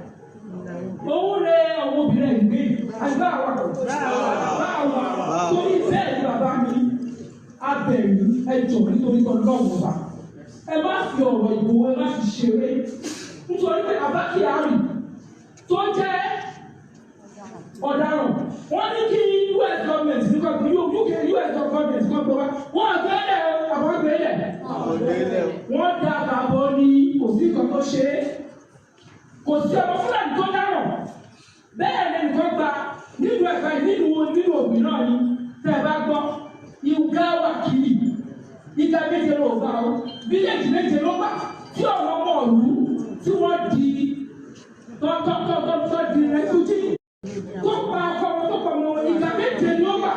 Òun rẹ ọmọbìnrin ìgbé àgbà wa. Bá wa torí bẹ́ẹ̀ ni bàbá mi abẹ̀rù ẹjọ́ nítorí Ọlọ́run ọba. Ẹ má fi ọ̀rọ̀ Ìgbòho ẹ má fi ṣeré. Nítorí pé Abba Kyari tó jẹ́ ọ̀daràn, wọ́n ní kí US government ní kọ́ UK US government kọ́ gbé wá, wọ́n àgbélẹ̀ àwọn àgbélẹ̀ wọ́n dá bàbọ̀ ní kò sí nǹkan tó ṣe é. Kò sí ọmọ Fúlàní tó dáràn. Bẹ́ẹ̀ lẹ́nìkan gba nílùú Ẹ̀gbá nínú òbí náà ni tẹ́ ẹ bá gbọ́ ìgbà wákìlì ìgbà méje ló gbà ó bíléèjì méje ló gbà tí ọ̀rọ̀ ọmọ ìlú tí wọ́n di tọ́tọ́tọ́tọ́ di rẹ́fújì tó pa ọkọ wọn tó pa ọmọ wọn ìgbà méje ló gbà.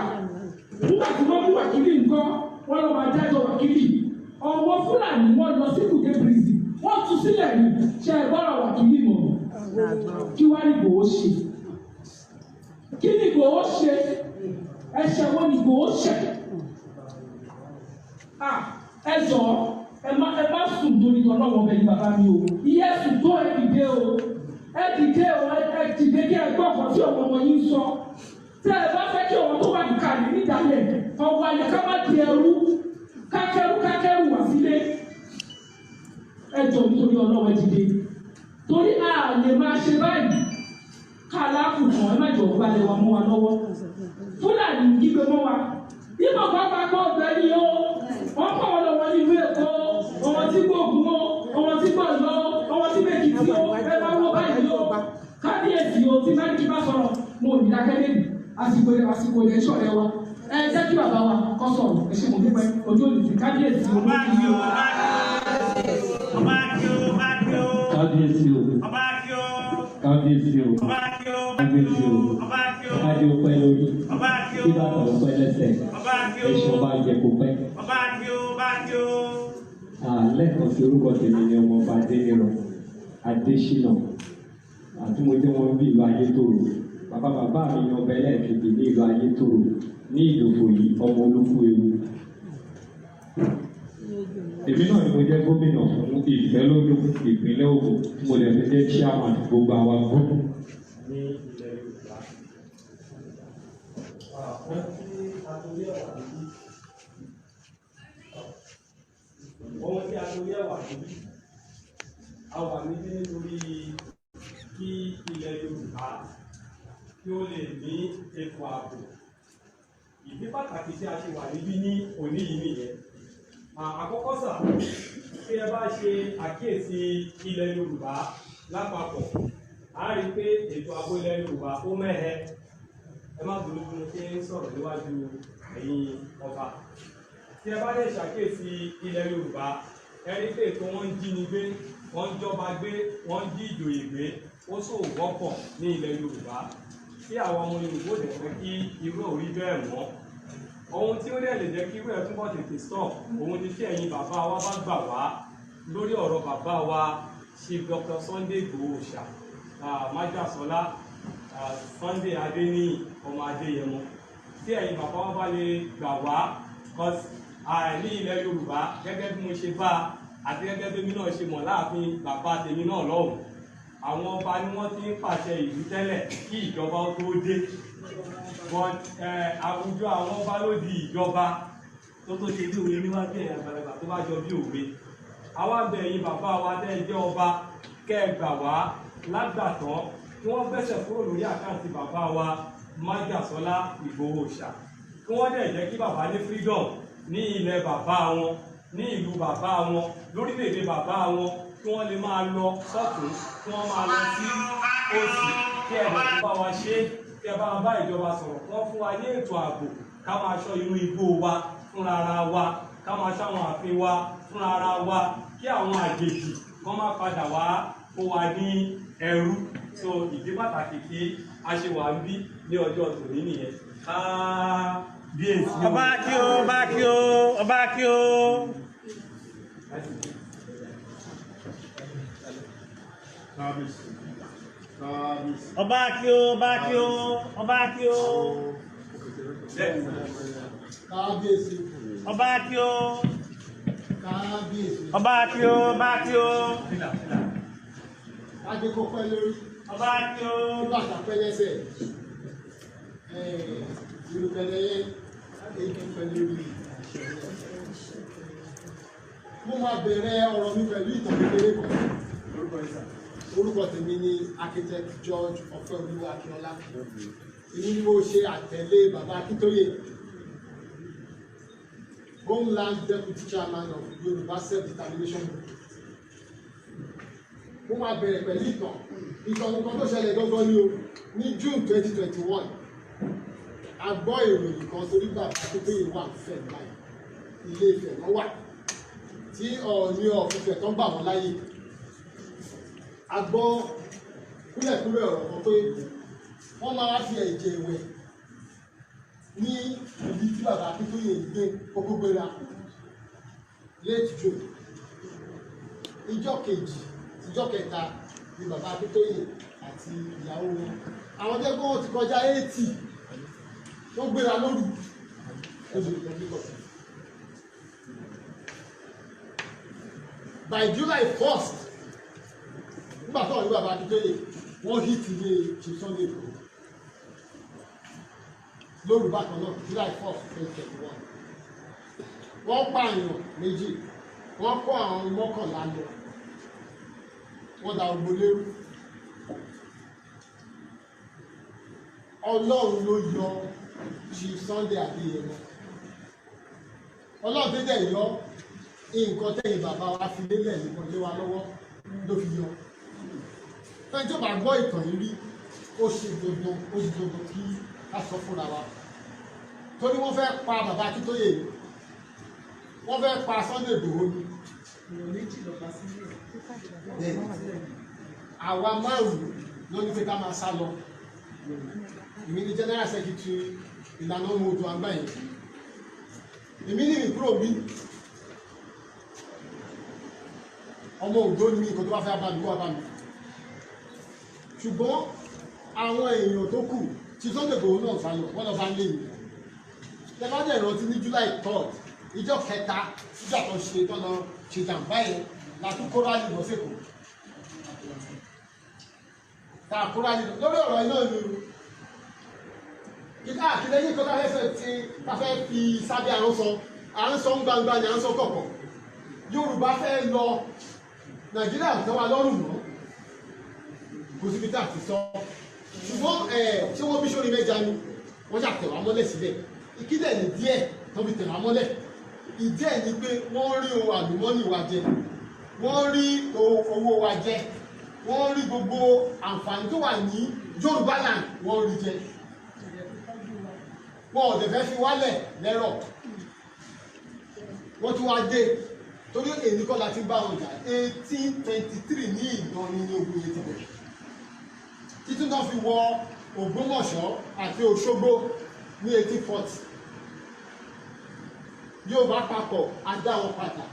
Nígbà tí wọ́n mú wákìlì nǹkan wọ́n lọ́ máa dájọ́ wákìlì. Ọwọ́ Fúlàní wọ́n lọ sí Kùjé prison wọ́n tú sílẹ̀ ní ṣe é gbọ́dọ̀ wákìlì mọ̀. Kí wá ní Ìgbòho ṣe? Kí ni Ìgbòho ṣe? Ẹ̀ṣẹ̀ wo ni Ìgbòho ṣẹ̀? Ẹ jọ ẹ má sùn torí Ọlọ́run ọbẹ̀ yìí bàbá mi o. Iye sùn tó ẹ dìde o. Ẹ dìde o, ẹ dìde kí ẹ gbọ́ ọ̀kan tí ọmọ wọn yín sọ. Tẹ́ ẹ bá fẹ́ kí ọmọ tó wà níkàlẹ̀ nídàálẹ̀ ọwọ́ ayé ká má di ẹrú kákẹ́rú kákẹ́rù wá sílé. Ẹ jọ nítorí Ọlọ́run ẹ dìde. Torí a lè máa ṣe báyìí ká láàfù kan ẹ má jọ gbalẹ̀ wa mọ́ wa lọ́wọ́. Fúlàní ń kígbe mọ́ wa. Ìmọ̀ pápá kọ́ ọ̀gbẹ́ ni ó. Wọ́n kọ́ wọn lọ́wọ́ ní ìlú Èkó. Ọmọ tí kò gùn ó, ọmọ tí kò lọ, ọmọ tí Èkìtì ó, ẹ bá wọ báyìí ó. Kábíyèsí o, tí máa ń kí bá sọ̀rọ̀, mo ò ní dákẹ́ lẹ́nu. Àsìkò àsìkò ilẹ̀ ṣọ̀rẹ́ wa. Ẹ jẹ́ kí bàbá wa kọ́ sọ̀rọ̀. Ẹ ṣé mo dúpẹ́. Ojú òní ti kábíyèsí o. Kábíyèsí o. Kábíyèsí o. Kábíyèsí o. Kájí ó pẹ́ lórí. Kí bàtà ó pẹ́ lẹ́sẹ̀. Ẹ̀ṣọ́ bá jẹ kó pẹ́. Lẹ́ẹ̀kan sí orúkọ tèmi ni ọmọọba Adéníran Adéṣínà àti mo jẹ́ wọn bí ìlú Ayétòrò. Bàbá bàbá mi ni ọba ẹlẹ́ẹ̀kejì ní ìlú Ayétòrò ní Ìdòfò yìí, ọmọ olókù ewu. Èmi náà ni mo jẹ́ gómìnà fún Ìfẹ́lódùn ìpínlẹ̀ Ògùn tí mo lè fi jẹ́ chairman gbogbo àwa gómìnà ní ilẹ̀ Yorùbá. Ohun tí a torí ẹ̀wà níbí, a wà níbí nítorí kí ilẹ̀ Yorùbá kí ó lè ní ètò ààbò. Ìdí pàtàkì tí a ṣe wà níbí ní òní yìí nìyẹn. Àkọ́kọ́ sà, tí ẹ bá ṣe àkíyèsí ilẹ̀ Yorùbá lápapọ̀, a rí i pé ètò ààbò ilẹ̀ Yorùbá ó mẹ́hẹ. Ẹ má bínú bí mo ṣe ń sọ̀rọ̀ níwájú ẹ̀yin ọba. Tí ẹ bá lè ṣàkíyèsí ilẹ̀ Yorùbá, ẹ rí pé ètò wọn ń jíni gbé, wọ́n ń jọba gbé, wọ́n ń jí ìjòyè gbé, ó sò wọ́pọ̀ ní ilẹ̀ Yorùbá. Tí àwọn ọmọ Yorùbá ò dẹ̀ fẹ́ kí irú ò rí bẹ́ẹ̀ mọ́. Ohun tí ó dẹ̀ lè jẹ́ kí irú ẹ̀ túbọ̀ tètè stop, òun ni tí ẹ̀yin bàbá wa bá gbà wá lórí ọ̀rọ̀ bàbá wa Chief Dr. Sunday Igboho Òòṣà, Májàsọ́lá, Sunday Adéníyì ọmọ Adéyẹmọ. Tí ẹ̀yin bàbá wa bá lè gbà wá, cause ní ilẹ̀ Yorùbá gẹ́gẹ́ bí mo ṣe bá àti gẹ́gẹ́ bí èmi náà ṣe mọ̀ láàfin bàbá tèmi náà lọ́hùn, àwọn ọba ni wọ́n ti ń pàṣẹ ìlú tẹ́lẹ̀ kí ìjọba ó tó dé. But àwùjọ àwọn ọba ló di ìjọba tó tó ṣe bí òwe níwájú ẹ̀yìn àgbàlagbà tó bá jọ bí òwe. Àwa ń bẹ̀ ẹ̀yin bàbá wa tẹ́ ẹ jẹ́ ọba kẹ́ ẹ gbà wá lágbàtàn kí wọ́n gbẹ́sẹ̀ kúrò lórí àkáǹtì bàbá wa Májàsọ́lá Ìgbòho Òòṣà, kí wọ́n dẹ̀ jẹ́ kí bàbá ní freedom ní ilẹ̀ bàbá wọn, ní ìlú bàbá wọn, lórílẹ̀‐èdè bàbá wọn, kí wọ́n lè máa lọ sọ́tún, kí wọ́n máa lọ sí òsì, kí ẹ̀rọ tó bá wa ṣe, kí ẹ bá wa bá ìjọba sọ̀rọ̀, kí wọ́n fún wa ní ètò ààbò, ká máa ṣọ́ inú igbó wa fúnra ara wa, ká máa ṣọ́ àwọn ààfin wa fúnra ara wa, kí àwọn àjèjì kán má padà wá kó wa ní ẹrú. So ìdí pàtàkì tí a ṣe wà ń bí ní ọjọ́ tòní nìyẹn. Kábíyèsí o. Ọba kí o, ọba kí o, ọba kí o. Kábíyèsí. Kábíyèsí. Ọba kí o, ọba kí o, ọba kí o. Kábíyèsí. Ọba kí o. Kábíyèsí. Ọba kí o, ọba kí o. Adé kó pẹ́ lórí. Ọba kí o. Kí bàtà pẹ́ lẹ́sẹ̀. Ìrùkẹ̀lẹ̀ yẹn èyí pẹ́ lórí. Mo máa bẹ̀rẹ̀ ọ̀rọ̀ mi pẹ̀lú ìtàn kékeré kan. Orúkọ tèmi ni Architect George Ọpẹ́olúwa Akínọlá. Èmi ni mo ṣe àtẹ̀lé bàbá Akíntóyè, Homeland Deputy Chairman of Yorùbá Self-Determination Movement. Mo máa bẹ̀rẹ̀ pẹ̀lú ìtàn. Ìtàn nǹkan tó ṣẹlẹ̀ gangan ni o. Ní June 2021, a gbọ́ ìròyìn kan torí bàbá Akíntóyè wà fẹ̀ báyìí. Ilé Ifẹ̀ ló wà tí Ọọ̀ni of Ifẹ̀ tó ń gbà wọ́n láyè. A gbọ́ kúlẹ̀kúlẹ̀ ọ̀rọ̀ kan pé wọ́n máa fi ẹ̀jẹ̀ wẹ̀ ní ibi tí bàbá Akíntóyè ń gbé kókó gbéra late June. Ìjọ́ kejì, ìjọ́ kẹta ni bàbá Akíntóyè àti ìyàwó wọn, àwọn jẹ́ pé wọ́n ti kọjá 80, wọ́n gbéra lóru lójú Republic of Ife. By July 1st, nígbà tó wà ní bàbá Akíntóyè, wọ́n hit ilé Chief Sunday Igboho lóru bákan náà, July 1st, 2021. Wọ́n pààyàn 2, wọ́n kó àwọn 11 lọ, wọ́n da ogbó lérú. Ọlọ́run ló yọ Chief Sunday Adéyẹmọ. Ọlọ́run tó dẹ̀ yọ nǹkan tẹ̀yìn bàbá wa fi lélẹ̀ nìkan lé wa lọ́wọ́ ló fi yọ. Fẹ́ni tó bá gbọ́ ìtàn yìí rí, ó ṣe dandan, ó ṣe dandan kí a sọ fúnra wa. Torí wọ́n fẹ́ pa bàbá Akíntóyè, wọ́n fẹ́ pa Sunday Igboho ni. Àwa márùn-ún ló ní pé ká máa sá lọ. Èmi ni General Secretary Ìlànà Ọmọ Oòduà àgbà yẹn. Èmi ní ìkúrò bí ọmọ Oǹdó ni mí, nǹkan tó bá fẹ́ bá mi wá bá mi. Ṣùgbọ́n àwọn èèyàn tó kù tí Sunday Igboho náà sá lọ, wọ́n lọ bá ń lé mi. Tẹ́lá dẹ̀ rántí ní July 3rd, ìjọ kẹta ìjọ tó ṣe tó lọ ṣe jàǹbá yẹn la tún kó rálì lọ sẹ́kọ̀ọ́. Tá a kó rálì lórí ọ̀rọ̀ iná ni o. Kíkà àtìlẹ́yìn kan tá a fẹ́ ti tá a fẹ́ fi sábẹ́ àrùn sọ, à ń sọ ń gbangba ni à ń sọ kọ̀kọ̀. Yorùbá fẹ́ lọ, Nàìjíríà ò tẹ́ wa lọ́rùn mọ́, kò síbi tá a ti sọ. Ṣùgbọ́n ṣé wọ́n bí sórí mẹ́ja ni wọ́n ṣàtẹ̀wá mọ́lẹ̀ síbẹ̀. Ìkídẹ̀ ní díẹ̀ tó fi tẹ̀wá mọ́lẹ̀. Ìdí ẹ̀ ni pé wọ́n rí ohun àlùmọ́nì wa jẹ, wọ́n rí owó wa jẹ, wọ́n rí gbogbo àǹfààní tó wà ní Yorùbá land wọ́n rí jẹ. Wọn ò dẹ̀ fẹ́ fi wálẹ̀ lẹ́rọ̀. Wọ́n tún wá dé torí èyí kọ́ la ti bá wọn jà. 1823 ní Ìlọrin ní ogun yẹn ti bẹ̀rẹ̀, títí náà fi wọ Ògbómọ̀ṣọ́ àti Òṣogbo ní 1840. Yorùbá papọ̀ á dá wọn padà.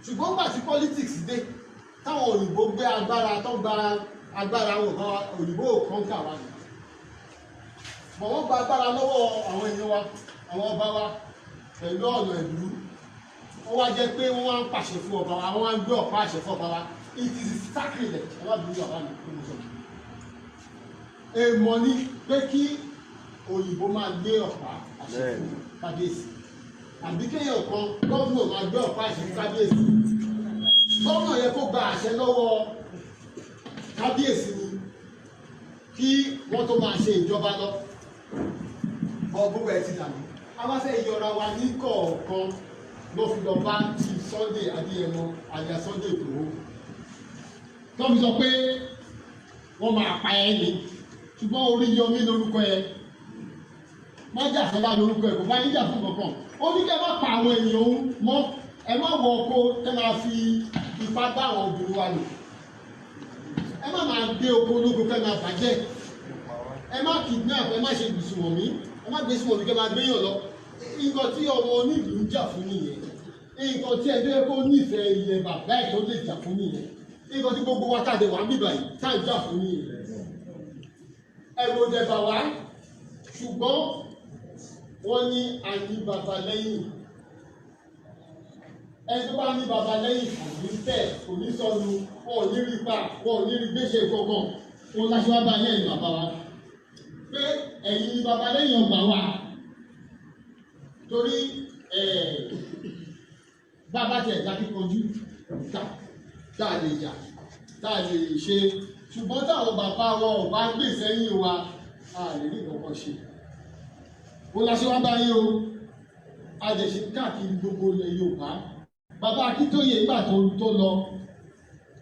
Ṣùgbọ́n nígbà tí politics dé, táwọn òyìnbó gbé agbára tó gba agbára wọn, òyìnbó ò kọ́ńkà wa ni, bọ̀ wọ́n gba agbára lọ́wọ́ àwọn èèyàn wa, àwọn ọba wa pẹ̀lú ọ̀nà ìlú. Ó wá jẹ́ pé wọ́n wá ń pàṣẹ fún ọba wa, wọ́n wá ń gbé ọ̀pá àṣẹ fún ọba wa. It is sacrilege. Ẹ má bínú bàbá mi kí mo sọ. Èèmọ̀ ni pé kí òyìnbó máa gbé ọ̀pá àṣẹ fún kábíyèsí, àbí kéèyàn kan gómìnà máa gbé ọ̀pá àṣẹ fún kábíyèsí. Gómìnà yẹ kó gba àṣẹ lọ́wọ́ kábíyèsí ni kí wọ́n tó máa ṣe ìjọba lọ. Bọ́ gbogbo ẹ̀ ti dànù. A wá fẹ́ yọra wa ní kọ̀ọ̀kan ló fi lọ bá Chief Sunday Adéyẹmọ àyà Sunday Igboho. Tó fi sọ pé wọ́n máa pa ẹ́ ni, ṣùgbọ́n Oríyọmí lórúkọ ẹ, Májàsọ́lá lórúkọ ẹ, kò bá yín jà fún kankan. Ó ní kẹ́ má pa àwọn èèyàn òun mọ́, ẹ má wọ oko kẹ́ máa fi ipá bá àwọn obìnrin wa lò, ẹ má máa gbé oko olóko kẹ́ máa bàjẹ́, ẹ má kidnap, ẹ má ṣe gbùsùmọ̀mí, ẹ má gbé sùmọ̀mí kẹ́ máa gbéyàn lọ. Nǹkan tí ọmọ onílùú ń jà fún nìyẹn. Nǹkan tí ẹgbẹ́ kó nífẹ̀ẹ́ ilẹ̀ bàbá ẹ̀ tó lè jà fún nìyẹn. Nǹkan tí gbogbo wa tàdé wà ń bíbà yìí tá à ń jà fún nìyẹn. Ẹ̀rù ò dẹ̀ bà wá, ṣùgbọ́n wọ́n ní àní bàbá lẹ́yìn. Ẹni tó bá ní bàbá lẹ́yìn kò ní tẹ̀, kò ní sọnù, wọn ò ní rí pa, wọn ò ní rí gbéṣe kankan. Wọn láṣẹ wá bá yẹn bàbá wa pé ẹ̀yin ni bàbá lẹ́yìn ọgbà wa. Torí bàbá tiẹ̀ já kíkanjú tá a lè jà, tá a lè ṣe, ṣùgbọ́n táwọn bàbá wọn ò bá gbè sẹ́yìn wa, a lè rí nǹkan ṣe. Ó láṣẹ wá báyìí o, a lè ṣe káàkiri gbogbo ilẹ̀ Yorùbá. Bàbá Akíntóyè nígbà tó lọ,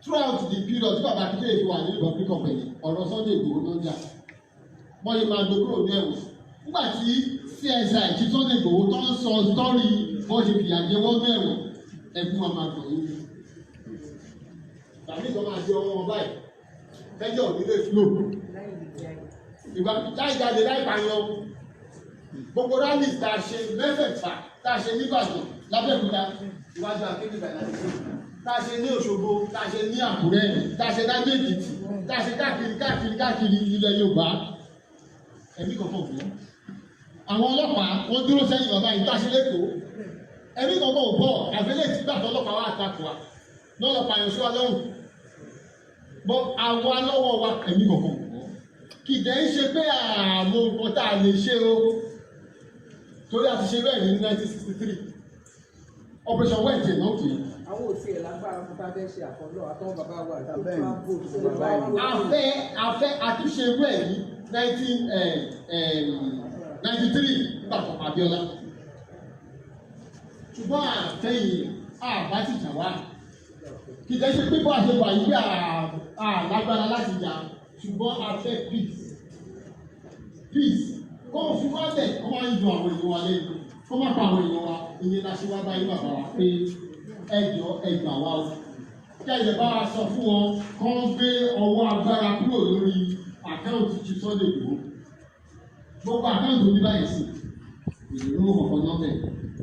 Throughout the period tí bàbá Akíntóyè fi wà ní Republic of Benin, ọ̀rọ̀ Sunday Igboho ló ń jà. Wọ́n yìí máa gbé kúrò ní ẹ̀wọ̀n. Nígbà tí CSI ti Sunday Igboho tó ń sọ story bọ́n ṣe fìyà jẹ wọ́n ní ẹ̀wọ̀n, ẹkún máa máa gbọ̀n yín. Tàbí ìjọba máa ṣe ọwọ́ wọn báyìí. Tẹ́jọ́ ò ní lè flow. Ìgbà láì jáde láì pààyàn. Gbogbo rally tá a ṣe mẹ́fẹ̀ẹ̀fà tá a ṣe n'Ìbàdàn l'Abẹ́òkúta iwájú akéwì Ìbàdàn àti tá a ṣe ní Òṣogbo, tá a ṣe ní Àkúrẹ́, tá a ṣe l'Adó Èkìtì, tá a ṣe káàkiri káàkiri káàkiri ilẹ̀ Yorùbá. Ẹ̀mí kankan ò bọ́. Àwọn ọlọ́pàá wọ́n dúró sẹ́yìn bàbá yìí tá a ṣe l'Ékòó. Ẹ̀mí kankan ò bọ̀ àfẹ́lẹ́ tí gbàtọ́ ọlọ́pàá wà àtakò wa lọ́lọ́pàá yẹn sí wa lọ́rùn. Bọ́ àwa lọ́wọ́ wa ẹ̀mí kankan ò bọ́. Kì í dẹ̀ ń ṣe pé àwọn nǹkan tá a lè ṣe o, torí a ti ṣe bẹ́ẹ̀ ní 1963 Operation Wednesday náà kì í. Àwọn ò tiẹ̀ lágbára fún tábẹ́ ṣe àkọlọ́ àtọ́wọ́n bàbá wa tó travel tó bàbá yìí. Afẹ́ àtúnṣe irú ẹ̀ ní 1993 nígbà tó pa Abíọ́lá, ṣùgbọ́n àtẹ̀yìn àbá ti jà wá. Kì í jẹ́ ṣe pé bó a ṣe wà yìí pé àlágbára láti jà, ṣùgbọ́n a fẹ́ peace peace kó o fi wá lẹ̀, kó máa ń yọ àwọn èèyàn wa lẹ́nu, kó má pa àwọn èèyàn wa. Ìyẹn la ṣe wá báyìí bàbá wa pé ẹjọ́ ẹgbà wa o, kí ẹ̀jẹ̀ bá wa sọ fún wọn kó ń gbé ọwọ́ agbára kúrò lórí àkáǹtì ti Sunday Igboho. Gbogbo àkáǹtì oní báyìí sí ìlú kọ̀ọ̀kan náà bẹ̀.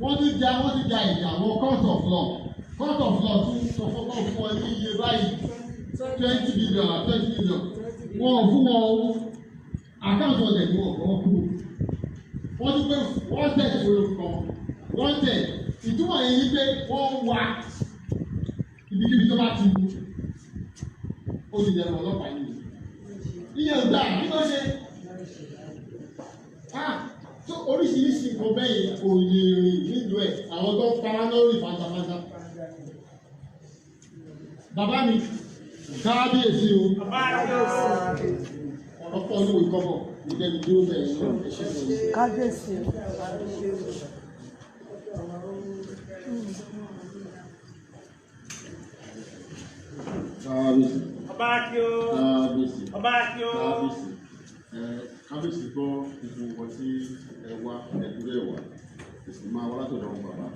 Wọ́n ti ja ìjà àwọn court of law. Court of law tún sọ fún kọ́ fún wọn ní iye báyìí, 20 billion àti 20 billion. Wọn ò fún wọn o. Àkáǹtì ọ̀dẹ̀ ni wọ́n kọ́ kúrò. Wọ́n tún pé wọ́n tẹ̀ sórí kan wọ́n tẹ̀. Ìtumọ̀ yẹn ni pé wọ́n wá ibikíbi tó bá ti wù ó ti dẹrù ọlọ́pàá yìí. Ìyẹn ò dáa. Kí ló ṣe ah tó oríṣiríṣi nǹkan bẹ́ẹ̀ yẹn kò lè rìn nílùú ẹ̀, àwọn tó ń pa wá lórí fantafanta. Bàbá mi, kábíyèsí o, ọ̀rọ̀ pọ̀ ní ìkọ́bọ̀ ìdẹ́nu dúró bẹ́ẹ̀ ẹ ṣe é. Kábíyèsí o. Kábíyèsí. Ọba kí o. Kábíyèsí. Ọba kí o. Kábíyèsí. Ẹ kábíyèsí, gbọ́ gbogbo nǹkan tí ẹ wá ẹdúró ẹ wá, ẹ sì máa wá látọ̀dọ̀ wọn bàbá.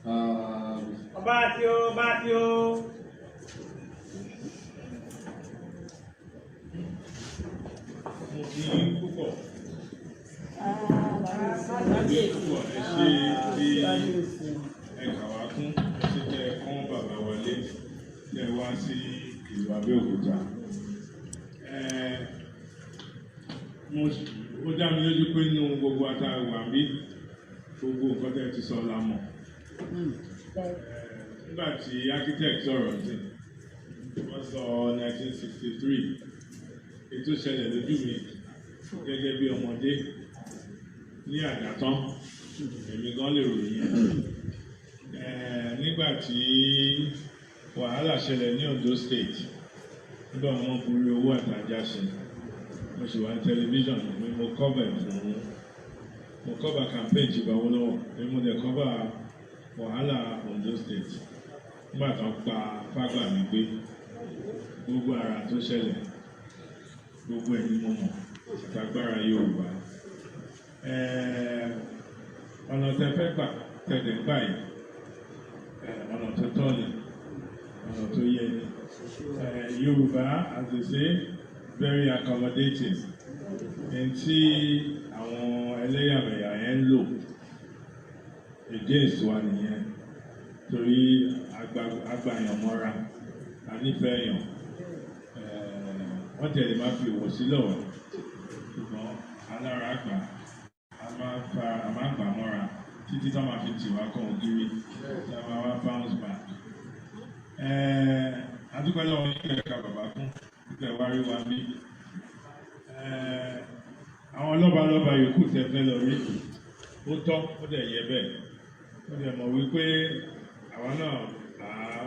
Kábíyèsí. Ọba kí o. Ọba kí o. Mo kí yín púpọ̀. Mo kí yín púpọ̀. Ẹ ṣe tí ẹ kà wá kún, ẹ ṣe tẹ ẹ kún bàbá wọlé tẹ wá sí ìlú Abẹ́òkúta. Mo ó dá mi lójú pé nínú gbogbo àtàwà bí gbogbo nǹkan tẹ́ ti sọ la mọ̀. Nígbà tí architect sọ̀rọ̀ sí, wọ́n sọ 1963, ètò ìṣẹ̀lẹ̀ lójú mi gẹ́gẹ́ bí ọmọdé ní àgàtán, èmi gan lè ròyìn ẹ̀. Nígbà tí wàhálà ṣẹlẹ̀ ní Ondo State, nígbà wọn borí owó àtàjà ṣe, mo sì wà ní tẹlifíṣàn mi, mo cover ẹ̀ fún, mo cover campaign Chief Awólọ́wọ̀, èmi mo dẹ̀ cover wàhálà Ondo State nígbà tó ń pa Fágbàmí gbé. Gbogbo ara tó ṣẹlẹ̀, gbogbo ẹ̀ ni mo mọ̀ àtàgbára Yorùbá. Ọ̀nà tẹ fẹ́ gbà tẹ̀lé gbà yìí, ọ̀nà tó tọ́ ni, ọ̀nà tó yẹ ni. Yorùbá, as they say, very accommodating. Ẹni tí àwọn ẹlẹ́yàmẹ̀yà yẹn ń lò against wa nìyẹn, torí agbàyàn mọ́ra, a nífẹ̀ẹ́ yàn. Wọ́n tẹ̀lé máa fi ìwọ̀sí lọ́wọ́, ṣùgbọ́n alára àgbà a máa fa, a máa gbà mọ́ra títí tó máa fi tì wá kan ògiri tí a máa wá bounce back. A dúpẹ́ lọ́wọ́ yín kẹ̀kẹ́ bàbá fún pípẹ́ wá rí wa bí. Àwọn lọ́balọ́ba yòókù tẹ fẹ́ lọ rí, ó tọ́, ó dẹ̀ yẹ bẹ́ẹ̀. Ó dẹ̀ mọ̀ wípé àwa náà à á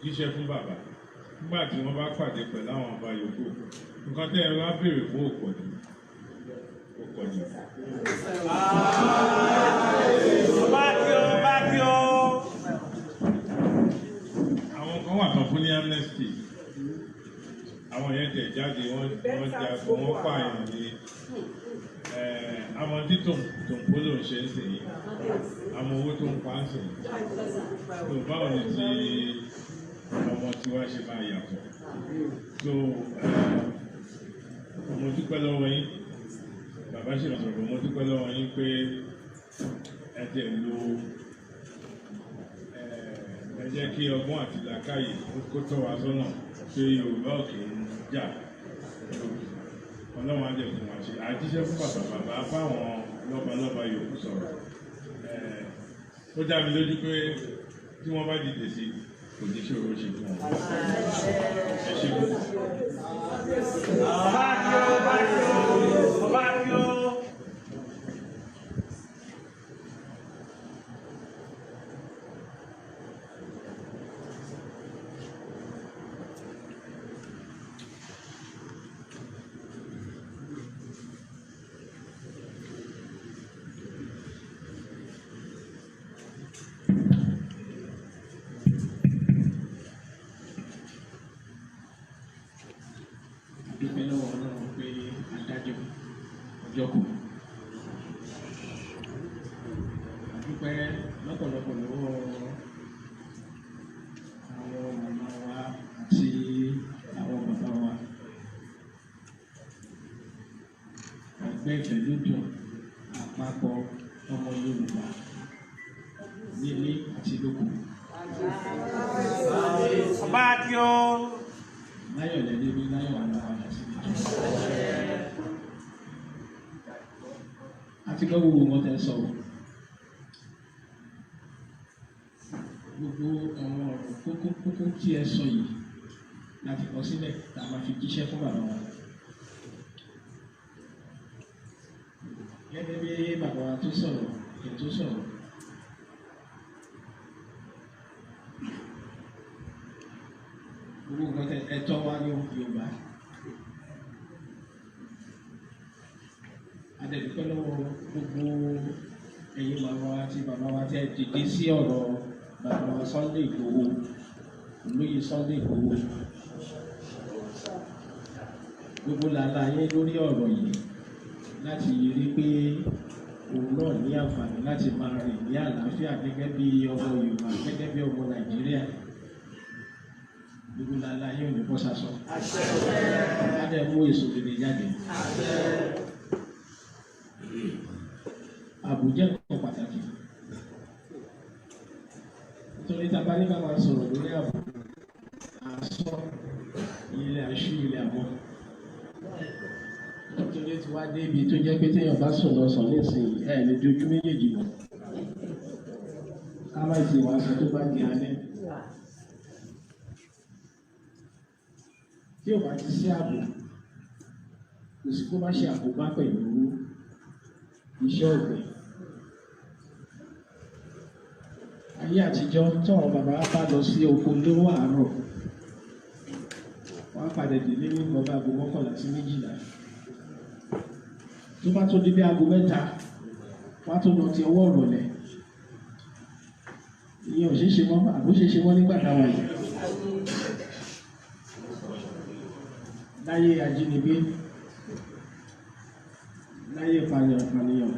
jíṣẹ́ fún bàbá nígbà tí wọ́n bá pàdé pẹ̀lú àwọn ọba yòókù. Nǹkan tẹ́ ẹ bá béèrè fún òpọ̀jù, òpọ̀jù. Ọba kí o. Ọba kí o. amnesty, àwọn yẹn tẹ̀ jáde, wọ́n jagun, wọ́n pààyàn ní àwọn tí tòǹpólò ń ṣe ń sìn yìí, àwọn owó tó ń pa ń sìn yìí. So báwo ni ti ọmọ tiwa ṣe máa yàtọ̀? So mo dúpẹ́ lọ́wọ́ yín, bàbá ṣe lọ sọ̀rọ̀, mo dúpẹ́ lọ́wọ́ yín pé ẹ tẹ̀ lo ẹ jẹ́ kí ọgbọ́n àti làákàyè kó tọ́ wa sọ́nà pé Yorùbá ò kì í jà. Ọlọ́run á jẹ́ fún wa ṣe àjíṣẹ́ fún bàbá bàbá fáwọn lọ́balọ́ba yòókù sọ̀rọ̀. Ó dá mi lójú pé tí wọ́n bá dìde sí kò ní ṣòro ṣe fún wọn. Ẹ ṣe púpọ̀. Dúpẹ́ lọ́wọ́ Ọlọ́run pé adájọ́ ọjọ́ kù. Dúpẹ́ lọ́pọ̀lọpọ̀ lọ́wọ́ àwọn màmá wa àti àwọn bàbá wa. Ẹgbẹ́ Ìfẹ́lódùn àpapọ̀ ọmọ Yorùbá nílé àti lóko. Láyọ̀ lẹ́lẹ́ bí láyọ̀ àlọ́ padà sí ibi. A ti gbọ́ gbogbo nǹkan tẹ́ sọ o. Gbogbo àwọn ọ̀rọ̀ kókó kókó tí ẹ sọ yìí láti kọ sílẹ̀ tá a máa fi jíṣẹ́ fún bàbá wa. Gẹ́gẹ́ bí bàbá wa tó sọ̀rọ̀, èyí tó sọ̀rọ̀. Gbogbo nǹkan tẹ ẹ̀tọ́ wa ní Yorùbá. A dẹ̀ dúpẹ́ lọ́wọ́ gbogbo ẹ̀yin màmá wa àti bàbá wa tẹ́ dìde sí ọ̀rọ̀ bàbá wa Sunday Igboho, olóyè Sunday Igboho. Gbogbo làálàá yín lórí ọ̀rọ̀ yìí láti rí pé òun náà ní àǹfààní láti máa rìn ní àlàáfíà gẹ́gẹ́ bí ọmọ Yorùbá, gẹ́gẹ́ bí ọmọ Nàìjíríà. Gbogbo làálàá yín ò ní bọ́ sásọ. Á dẹ̀ mú èso rere jáde. Ààbò jẹ́ nǹkan pàtàkì. Nítorí tá a bá ní ká máa sọ̀rọ̀ lórí ààbò, àsọ ilẹ̀ àṣù ilẹ̀ àmọ́. Nítorí tí wá dé ibi tó jẹ́ pé téèyàn bá sùn lọ sàn nísìnyí, ẹ̀ lè dojú méjèèjì mọ́. Ká má ti wàá sọ tó bá di alẹ́. Tí ò bá ti sí ààbò, kò sí kó má ṣe àkóbá pẹ̀lú iṣẹ́ ọ̀gbìn. Ayé àtijọ́ táwọn bàbá bá lọ sí oko lówó àárọ̀, wọ́n á padà délé ní nǹkan bá aago 11 sí 12. Tó bá tún di bí aago 3, wọ́n á tún lọ ti ọwọ́ ìrọ̀lẹ́. Ìyẹn ò ṣeé ṣe mọ́, àbó ṣeé ṣe mọ́ nígbà táwa yìí. Láyé ajínigbé, láyé ìpànìyàn,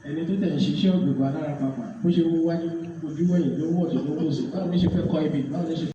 ẹni tó tẹ̀ ń ṣiṣẹ́ ọ̀gbìn alára pàpà bó ṣe wó wájú ojú wẹ̀yìn ló wọ̀ tó ló wò sí, báwo ni ṣe fẹ́ kọ ibi, báwo ni ṣe